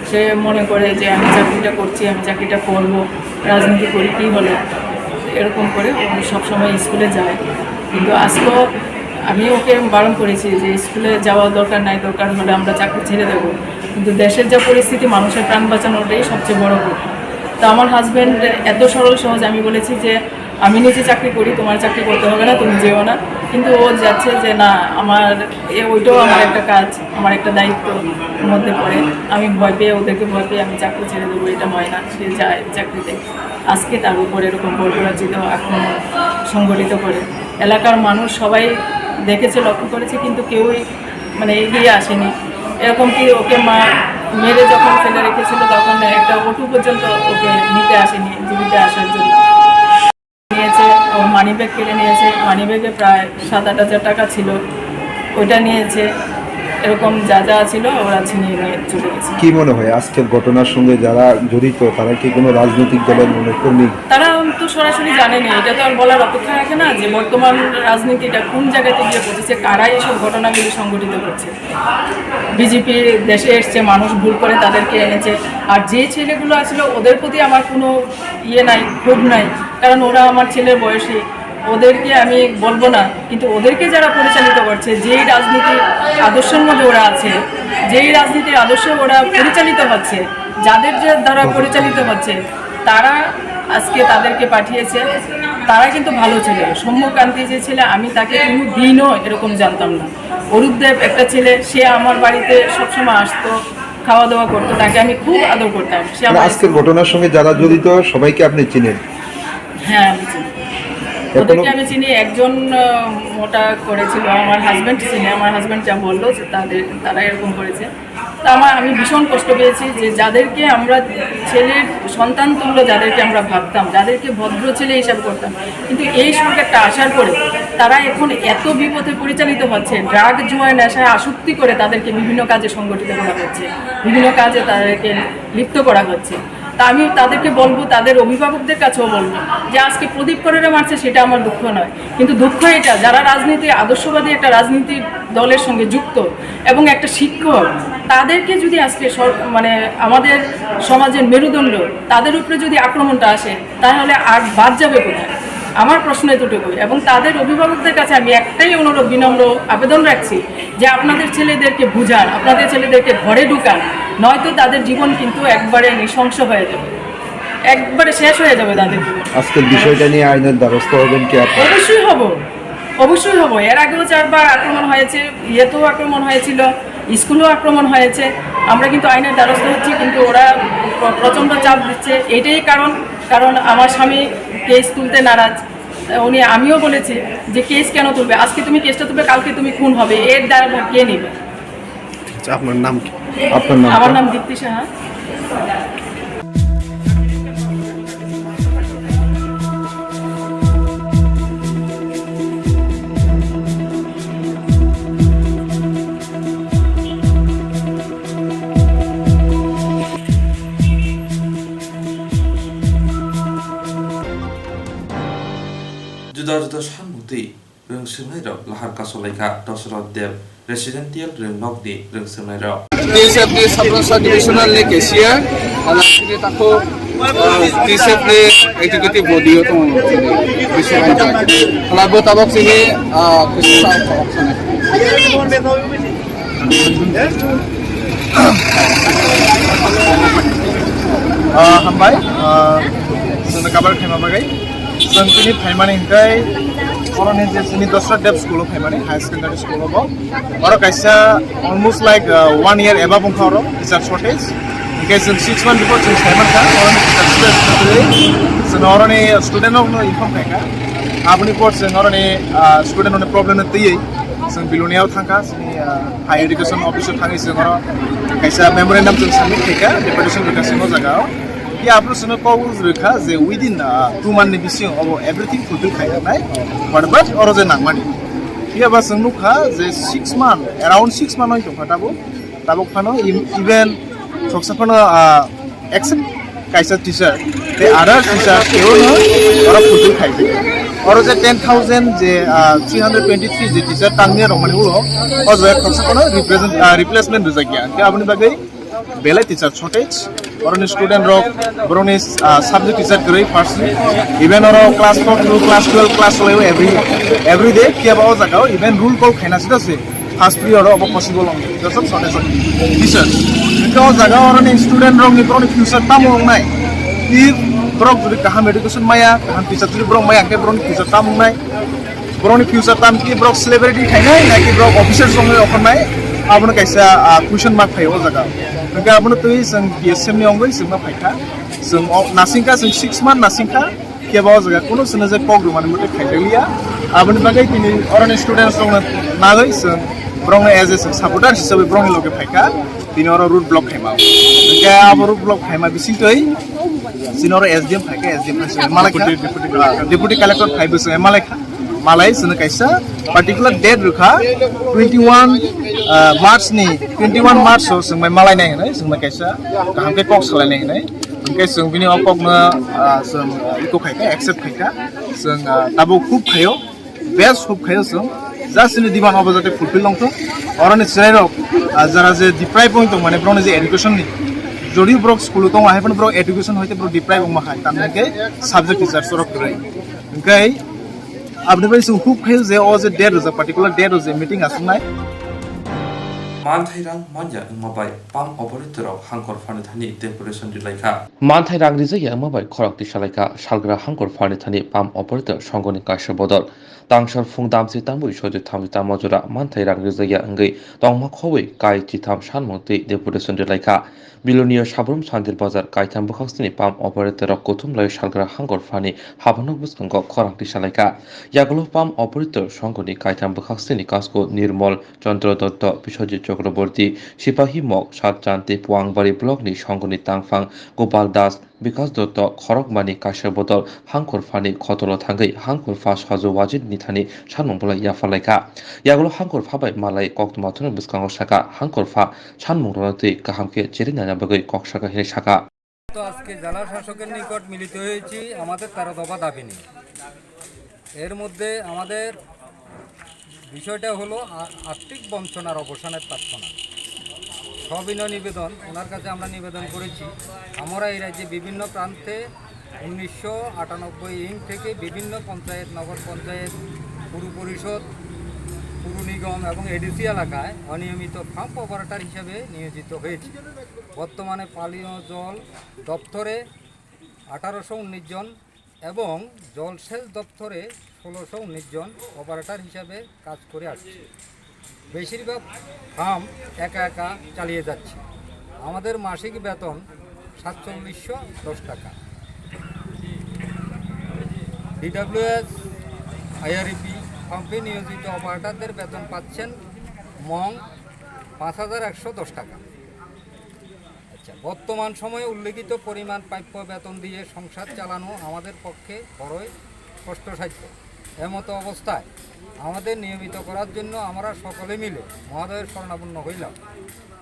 সে মনে করে যে আমি চাকরিটা করছি, আমি চাকরিটা করব, রাজনীতি করি, কী হলো, এরকম করে ও সবসময় স্কুলে যায়। কিন্তু আজকেও আমি ওকে বারণ করেছি যে স্কুলে যাওয়া দরকার নাই, দরকার হলে আমরা চাকরি ছেড়ে দেবো। কিন্তু দেশের যা পরিস্থিতি, মানুষের প্রাণ বাঁচানোটাই সবচেয়ে বড় কথা। তো আমার হাজব্যান্ড এত সরল সহজ, আমি বলেছি যে আমি নিজে চাকরি করি, তোমার চাকরি করতে হবে না, তুমি যেও না। কিন্তু ও যাচ্ছে যে না, আমার এ, ওইটাও আমার একটা কাজ, আমার একটা দায়িত্ব মধ্যে পড়ে। আমি ভয় পেয়ে, ওদেরকে ভয় পেয়ে আমি চাকরি ছেড়ে দেবো, এটা হয় না। সে যায় চাকরিতে। আজকে তার উপর এরকম বর্বরচিত আক্রমণ সংঘটিত করে। এলাকার মানুষ সবাই দেখেছে, লক্ষ্য করেছে, কিন্তু কেউই মানে এগিয়ে আসেনি। এরকম কি ওকে মা মেরে যখন ফেলে রেখেছিল, তখন একটা অটো পর্যন্ত ওকে নিতে আসেনি, জীবিত আসার জন্য। নিয়েছে, ওর মানি ব্যাগ কেড়ে নিয়েছে। মানি ব্যাগে প্রায় সাত আট হাজার টাকা ছিল, ওইটা নিয়েছে। এরকম যা যা ছিল ওরা ছিনিয়ে নিয়ে চলে গেছে। কি মনে হয় আজকের ঘটনার সঙ্গে যারা জড়িত, তারা কি কোনো রাজনৈতিক দলের মনে কর্মী? তারা তো সরাসরি জানেনি, এটা তো আর বলার অপেক্ষা রাখে না যে বর্তমান রাজনীতিটা কোন জায়গাতে গিয়ে পৌঁছেছে, কারা এইসব ঘটনাগুলি সংঘটিত করছে। বিজেপি দেশে এসছে, মানুষ ভুল করে তাদেরকে এনেছে। আর যে ছেলেগুলো আসলে, ওদের প্রতি আমার কোনো ইয়ে নাই, ক্ষোভ নাই, কারণ ওরা আমার ছেলের বয়সী। ওদেরকে আমি বলবো না, কিন্তু ওদেরকে যারা পরিচালিত করছে, যেই রাজনীতির আদর্শের মধ্যে ওরা আছে, যেই রাজনীতির আদর্শে ওরা পরিচালিত হচ্ছে, যাদের যে দ্বারা পরিচালিত হচ্ছে, তারা আজকে তাদেরকে পাঠিয়েছে। তারা কিন্তু ভালো ছেলে। সৌম্যকান্তি যে ছেলে, আমি তাকে কোনো দিনও এরকম জানতাম না। অরূপ দেব একটা ছেলে, সে আমার বাড়িতে সবসময় আসতো, খাওয়া দাওয়া করতো, তাকে আমি খুব আদর করতাম। সে মানে আমার আজকের ঘটনার সঙ্গে যারা জড়িত সবাইকে আপনি চিনেন? হ্যাঁ, আমি চিনি। এখনো ওদেরকে আমি চিনি। একজন, আহ, ওটা করেছিল, আমার হাজব্যান্ড চিনে। আমার হাজব্যান্ড যা বললো যে তাদের, তারা এরকম করেছে। তা আমার, আমি ভীষণ কষ্ট পেয়েছি যে যাদেরকে আমরা ছেলের সন্তান তুল্য, যাদেরকে আমরা ভাবতাম, যাদেরকে ভদ্র ছেলে হিসাবে করতাম, কিন্তু এই সরকারটা আসার পরে তারা এখন এত বিপথে পরিচালিত হচ্ছে, ড্রাগ জুয়া নেশায় আসক্তি করে তাদেরকে বিভিন্ন কাজে সংগঠিত করা হচ্ছে, বিভিন্ন কাজে তাদেরকে লিপ্ত করা হচ্ছে। তা আমি তাদেরকে বলবো, তাদের অভিভাবকদের কাছেও বলবো যে আজকে প্রদীপ করেরা মারছে, সেটা আমার দুঃখ নয়, কিন্তু দুঃখ এটা, যারা রাজনীতি, আদর্শবাদী একটা রাজনীতি দলের সঙ্গে যুক্ত এবং একটা শিক্ষক, তাদেরকে যদি আজকে সর-, মানে আমাদের সমাজের মেরুদণ্ড, তাদের উপরে যদি আক্রমণটা আসে, তাহলে আর বাদ যাবে কোথায়? আমার প্রশ্ন এতটুকু। এবং তাদের অভিভাবকদের কাছে আমি একটাই অনুরোধ, বিনম্র আবেদন রাখছি যে আপনাদের ছেলেদেরকে বুঝান, আপনাদের ছেলেদেরকে ঘরে ঢুকান, নয়তো তাদের জীবন কিন্তু একবারে নৃশংস হয়ে যাবে, একবারে শেষ হয়ে যাবে তাদের জীবন। আজকের বিষয়টা নিয়ে আইনের দ্বারস্থ হবেন কি আপনি? অবশ্যই হব, অবশ্যই হব। এর আগেও চারবার আক্রমণ হয়েছে, ইয়েতেও আক্রমণ হয়েছিল, স্কুলেও আক্রমণ হয়েছে। আমরা কিন্তু আইনের দ্বারস্থ হচ্ছি, কিন্তু ওরা প্র-, প্রচণ্ড চাপ দিচ্ছে। এটাই কারণ, কারণ আমার স্বামী কেস তুলতে নারাজ। উনি, আমিও বলেছি যে কেস কেন তুলবে, আজকে তুমি কেসটা তুলবে, কালকে তুমি খুন হবে, এর দায়ভার কে নেবে? আচ্ছা, আপনার নাম কি? আপনার নাম আমার কি? নাম দীপ্তি Saha. Juda juda samung twi rwng swrwngnairok lahar kasolaikha Dosroth Deb Residential Rwngnokni rwng swrwngnairok. T S F ni Sabrosa Divisional ni cashier, ala chini takhuk, ah, T S F ni executive body o tongo chini Biswanath. Ala bo tabok chini, ah, kisa sa tabok sana. Ah, hambai, ah, sana kabar khaima bagai. Chwng tini phaimani hwnkhe oroni je chini Dosra Dev school o phaimani, high secondary school o bo. Oro kaisa almost like, uh, one year above wngkha oro teacher shortage. Hwnkhe chwng six month before chwng saimankha oroni teacher shortage kwrwi. Chwng oroni student rokno inform khaikha. Aboni por chwng oroni, uh, student rokni problem no twiwi chwng Bilonia o thangkha. Chini, uh, higher education office o thangwi chwng oro kaisa memorandum chwng submit khaikha, deputation rwkha chwng o jaga o. Phiya aphuru chwngno kok rwkha je within, ah, two month ni bisingo obo everything fulfill khainai. But, but oro je nangmani. Phiya ba chwng nukha je six month, around six month oi tongkha tabuk. Tabuk phano im-, even khoroksa phano, ah, except kaisa teacher, the other teacher kebo no oro fulfill khaijak. Oro je ten thousand je, ah, three hundred twenty-three je teacher tangmani rokmani ulo, o je khoroksa phano represent, ah, replacement rwjakya. Khe aboni bagwi belai teacher shortage. Oroni student rok, borokni, ah, subject teacher kwrwi first. Even oro class four to class twelve class cholaio every, every day. Phiya ba o jaga o even roll call khaina sida se first period o obo possible ong. Joseph shortage of teacher. Hwnkhe o jaga oroni student rokni borokni future tamo wngnai? If borok jodi kaham education maya, kaham teacher jodi borok maya, hwnkhe borokni future tamo wngnai? Borokni future tam ki borok celebrity khainai, na ki borok officer songwi okhornai, abono kaisa, ah, question mark phaio o jaga. Hwnkhe abono twi chwng P S M ni wngwi chwngma phaikha. Chwng o nasingkha, chwng six month nasingkha, kebo o jaga kunu chwngno je kok rwmani mote khaijakliya. Aboni bagwi tini oroni students rokno nagwi chwng borokno as a chwng supporter hisabe borokni loge phaikha. Tini oro road block khaima. Hwnkhe abo road block khaima bisingtwi chini oro S D M phaikha, S D M phaising malai kha. Deputy, deputy collector. Ah, deputy collector phaibo chwng malai kha. Malai chwngno kaisa particular date rwkha, twenty one, ah, March ni, twenty one March o chwng bai malai nai hinwi chwngno kaisa kaham khe kok salai nai hinwi. Hwnkhe chwng bini o kokno, ah, chwng, ah, iko khaikha, accept khaikha. Chwng, ah, tabuk hub khaio, best hub khaio chwng. Just chini demand obo jate fulfill wngthung. Oroni chwrairok, ah, jara je deprive wng tongmani borokni je education ni, jodi borok school o tongo hai phano borok education hoite borok deprive wngma hai, tamni hwnkhe subject teacher chorok kwrwi. Hwnkhe aboni bai chwng hub khaio je o je date rwjak, particular date o je meeting aswknai. Manthai rang manya wngma bai pump operator rok hangkor phani thani deputation rilaikha. Manthai rang rijak ya wngma bai khorok tisa laikha salgra hangkor phani thani pump operator songoni kaisa bodol. Tangsar phung damsi tambui sojo thamsi tamo jora manthai rang rijak ya wngwi tongma khobwi kai chitham sanmung twi deputation rilaikha. Biloniya Sabrum Sandir Bazar kaitham bwkhaksini pump operator rok kuthum lai salgra hangkor phani habanok bwskango khorang tisa laikha. Yagulo pump operator songoni kaitham bwkhaksini kasko Nirmol Chandra Dotto, Biswajit Chakraborty, Sipahi Mok, Satchanti, Puangbari block ni songoni tangphang Gopal Das, Bikas Dotto khorokmani kaisa bodol hangkor phani khotolo thangwi hangkor pha Sajo Wajit ni thani sanmung bolai yapharlaikha. Yagulo hangkor pha bai malai koktwma thani bwskango sakha, hangkor pha sanmung rwna twi kaham khe cherwi naina bagwi kok sakha hinwi sakha. তো আজকে জেলা শাসকের নিকট মিলিত হয়েছি আমাদের তেরো দফা দাবি নিয়ে। এর মধ্যে আমাদের বিষয়টা হলো আ-, আর্থিক বঞ্চনার অবসানের প্রার্থনা। সবিনয় নিবেদন, ওনার কাছে আমরা নিবেদন করেছি, আমরা এই রাজ্যে বিভিন্ন প্রান্তে উনিশশো আটানব্বই ইং থেকে বিভিন্ন পঞ্চায়েত, নগর পঞ্চায়েত, পুর পরিষদ, পুর নিগম এবং এডিসি এলাকায় অনিয়মিত পাম্প অপারেটর হিসেবে নিয়োজিত হয়েছি। বর্তমানে পানীয় জল দপ্তরে আঠারোশো উনিশ জন এবং জলসেচ দপ্তরে ষোলোশো উনিশ জন অপারেটর হিসাবে কাজ করে আসছি। বেশিরভাগ ফার্ম একা একা চালিয়ে যাচ্ছি। আমাদের মাসিক বেতন সাতচল্লিশশো দশ টাকা। ডিডাব্লিউএস, আইআরইপি পাম্পে নিয়োজিত অপারেটরদের বেতন পাচ্ছেন মং পাঁচ হাজার একশো দশ টাকা। আচ্ছা, বর্তমান সময়ে উল্লেখিত পরিমাণ প্রাপ্য বেতন দিয়ে সংসার চালানো আমাদের পক্ষে বড়ই কষ্টসাধ্য। এমতো অবস্থায় আমাদের নিয়মিত করার জন্য আমরা সকলে মিলে মহোদয়ের শরণাপন্ন হইলাম।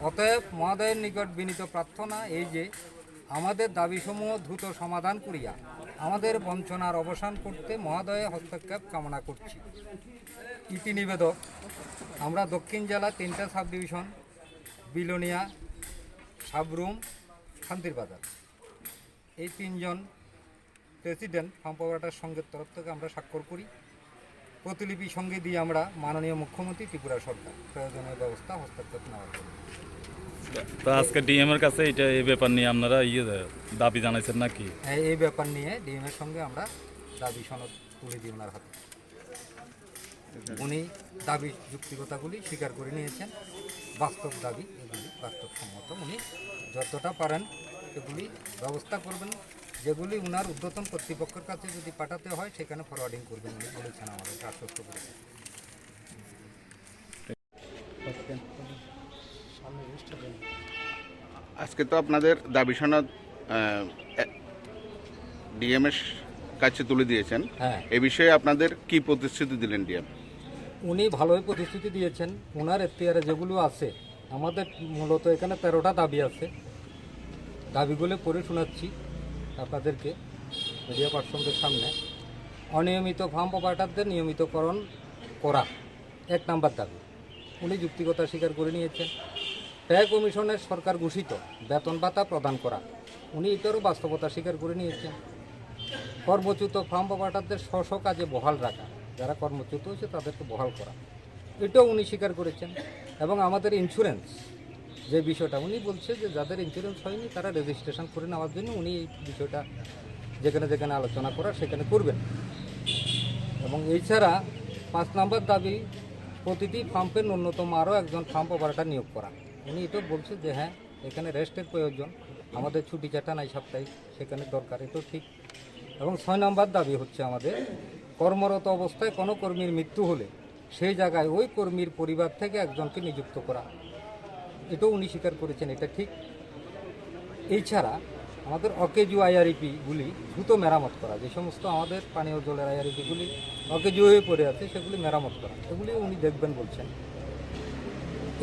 অতএব মহোদয়ের নিকট বিনীত প্রার্থনা এই যে আমাদের দাবিসমূহ দ্রুত সমাধান করিয়া আমাদের বঞ্চনার অবসান করতে মহোদয়ের হস্তক্ষেপ কামনা করছি। ইতি নিবেদক, আমরা দক্ষিণ জেলা তিনটা সাব ডিভিশন, বিলোনিয়া, সাবরুম, শান্তির বাজার, এই তিনজন প্রেসিডেন্ট ফার্ম অপারেটর সংঘের তরফ থেকে আমরা স্বাক্ষর করি। প্রতিলিপি সঙ্গে দিয়ে আমরা মাননীয় মুখ্যমন্ত্রী ত্রিপুরা সরকার প্রয়োজনীয় ব্যবস্থা হস্তক্ষেপ নেওয়ার জন্য। তো আজকে ডিএম এর কাছে এটা, এই ব্যাপার নিয়ে আপনারা ইয়ে দাবি জানাইছেন নাকি? হ্যাঁ, এই ব্যাপার নিয়ে ডিএম এর সঙ্গে আমরা দাবি সনদ তুলে দিই ওনার হাতে। উনি দাবি যুক্তিকতাগুলি স্বীকার করে নিয়েছেন, বাস্তব দাবি এগুলি বাস্তবসম্মত। উনি যতটা পারেন এগুলি ব্যবস্থা করবেন, যেগুলি উনার ঊর্ধ্বতন কর্তৃপক্ষের কাছে যদি পাঠাতে হয় সেখানে ফরওয়ার্ডিং করবেন, উনি বলেছেন, আমাদেরকে আশ্বস্ত করেছেন। আজকে তো আপনাদের দাবি সনদ ডিএম এর কাছে তুলে দিয়েছেন। হ্যাঁ। এ বিষয়ে আপনাদের কি প্রতিশ্রুতি দিলেন ডিএম? উনি ভালোই প্রতিশ্রুতি দিয়েছেন। ওনার এখতিয়ারে যেগুলো আছে, আমাদের মূলত এখানে তেরোটা দাবি আছে। দাবিগুলো পড়ে শোনাচ্ছি আপনাদেরকে, মিডিয়া পার্সনদের সামনে। অনিয়মিত ফার্ম অপারেটরদের নিয়মিতকরণ করা, এক নাম্বার দাবি। উনি যুক্তিকতা স্বীকার করে নিয়েছেন। পে কমিশনের সরকার ঘোষিত বেতন ভাতা প্রদান করা, উনি এটারও বাস্তবতা স্বীকার করে নিয়েছেন। কর্মচ্যুত ফার্ম অপারেটরদের স্ব স্ব কাজে বহাল রাখা, যারা কর্মচ্যুত হয়েছে তাদেরকে বহাল করা, এটাও উনি স্বীকার করেছেন। এবং আমাদের ইন্স্যুরেন্স যে বিষয়টা, উনি বলছে যে যাদের ইন্স্যুরেন্স হয়নি তারা রেজিস্ট্রেশন করে নেওয়ার জন্য উনি এই বিষয়টা যেখানে যেখানে আলোচনা করার সেখানে করবেন। এবং এছাড়া পাঁচ নম্বর দাবি, প্রতিটি ফার্মে ন্যূনতম আরও একজন ফার্ম অপারেটর নিয়োগ করা। উনি এটাও বলছে যে হ্যাঁ, এখানে রেস্টের প্রয়োজন, আমাদের ছুটি যেটা নাই সাপ্তাহিক, সেখানে দরকার, এটাও ঠিক। এবং ছয় নম্বর দাবি হচ্ছে আমাদের, কর্মরত অবস্থায় কোনো কর্মীর মৃত্যু হলে সেই জায়গায় ওই কর্মীর পরিবার থেকে একজনকে নিযুক্ত করা, এটাও উনি স্বীকার করেছেন, এটা ঠিক। এছাড়া আমাদের অকেজু আইআরইপিগুলি দ্রুত মেরামত করা, যে সমস্ত আমাদের পানীয় জলের আইআরইপিগুলি অকেজু হয়ে পড়ে আছে, সেগুলি মেরামত করা, এগুলি উনি দেখবেন বলছেন।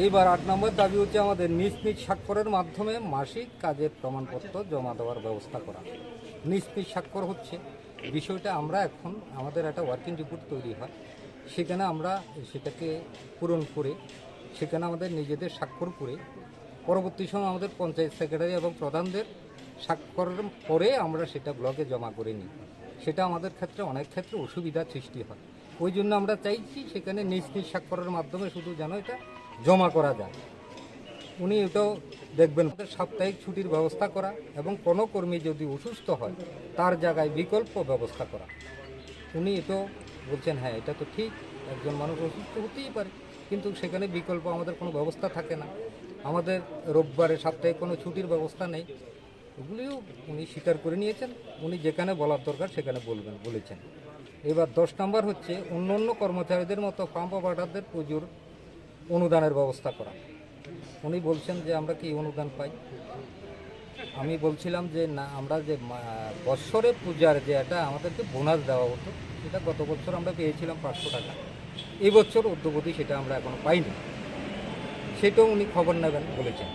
এইবার আট নম্বর দাবি হচ্ছে আমাদের নিজ নিজ স্বাক্ষরের মাধ্যমে মাসিক কাজের প্রমাণপত্র জমা দেওয়ার ব্যবস্থা করা। নিজ নিজ স্বাক্ষর হচ্ছে বিষয়টা, আমরা এখন আমাদের একটা ওয়ার্কিং রিপোর্ট তৈরি হয়, সেখানে আমরা সেটাকে পূরণ করে, সেখানে আমাদের নিজেদের স্বাক্ষর করে, পরবর্তী সময় আমাদের পঞ্চায়েত সেক্রেটারি এবং প্রধানদের স্বাক্ষর পরে আমরা সেটা ব্লকে জমা করে নিই। সেটা আমাদের ক্ষেত্রে অনেক ক্ষেত্রে অসুবিধা সৃষ্টি হয়। ওই জন্য আমরা চাইছি সেখানে নিজ নিজ স্বাক্ষরের মাধ্যমে শুধু যেন এটা জমা করা যায়। উনি এটাও দেখবেন, সাপ্তাহিক ছুটির ব্যবস্থা করা এবং কোনো কর্মী যদি অসুস্থ হয়, তার জায়গায় বিকল্প ব্যবস্থা করা। উনি এটাও বলছেন, হ্যাঁ, এটা তো ঠিক, একজন মানুষ অসুস্থ হতেই পারে, কিন্তু সেখানে বিকল্প আমাদের কোনো ব্যবস্থা থাকে না। আমাদের রোববারে সাপ্তাহিক কোনো ছুটির ব্যবস্থা নেই। এগুলিও উনি স্বীকার করে নিয়েছেন। উনি যেখানে বলার দরকার সেখানে বলবেন, বলেছেন। এবার দশ নম্বর হচ্ছে অন্য অন্য কর্মচারীদের মতো পাম্প অপারেটরদের পুজোর অনুদানের ব্যবস্থা করা। উনি বলছেন যে আমরা কি অনুদান পাই? আমি বলছিলাম যে না, আমরা যে মা-, বৎসরে পূজার যে একটা আমাদেরকে বোনাস দেওয়া হতো, সেটা গত বছর আমরা পেয়েছিলাম পাঁচশো টাকা, এই বছর অদ্যাবধি সেটা আমরা এখনো পাইনি। সেটাও উনি খবর নেবেন বলেছেন।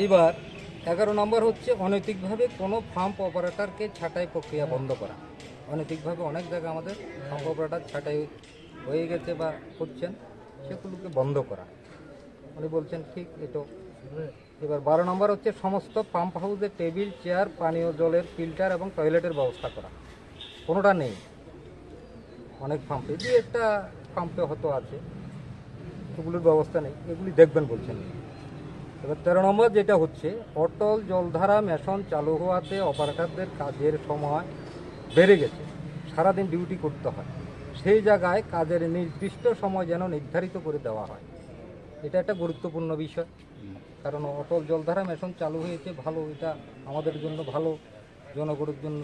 এবার এগারো নম্বর হচ্ছে অনৈতিকভাবে কোনো পাম্প অপারেটরকে ছাঁটাই প্রক্রিয়া বন্ধ করা। অনৈতিকভাবে অনেক জায়গা আমাদের পাম্প অপারেটর ছাঁটাই হয়ে গেছে বা করছেন, সেগুলোকে বন্ধ করা। উনি বলছেন ঠিক এটাও। এবার বারো নম্বর হচ্ছে সমস্ত পাম্প হাউসে টেবিল, চেয়ার, পানীয় জলের ফিল্টার এবং টয়লেটের ব্যবস্থা করা। কোনোটা নেই। অনেক পাম্পে, দুই একটা পাম্পে হয়তো আছে, ওগুলোর ব্যবস্থা নেই, এগুলি দেখবেন বলছেন। এবার তেরো নম্বর যেটা হচ্ছে, অটল জলধারা মেশন চালু হওয়াতে অপারেটরদের কাজের সময় বেড়ে গেছে, সারাদিন ডিউটি করতে হয়। সেই জায়গায় কাজের নির্দিষ্ট সময় যেন নির্ধারিত করে দেওয়া হয়, এটা একটা গুরুত্বপূর্ণ বিষয়। কারণ অটল জলধারা মেশন চালু হয়েছে, ভালো, এটা আমাদের জন্য ভালো, জনগণের জন্য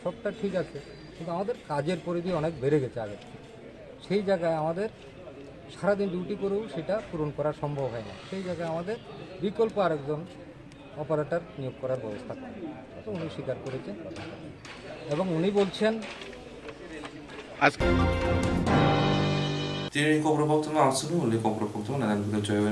সবটা ঠিক আছে, কিন্তু আমাদের কাজের পরিধি অনেক বেড়ে গেছে আগের থেকে। সেই জায়গায় আমাদের সারাদিন ডিউটি করেও সেটা পূরণ করা সম্ভব হয় না। সেই জায়গায় আমাদের বিকল্প আরেকজন অপারেটর নিয়োগ করার ব্যবস্থা করা। তো উনি স্বীকার করেছেন এবং উনি বলছেন, আজকে তিনি খবর বক্তব্য আসলে উল্লেখ খবর বক্তব্য নানান জয়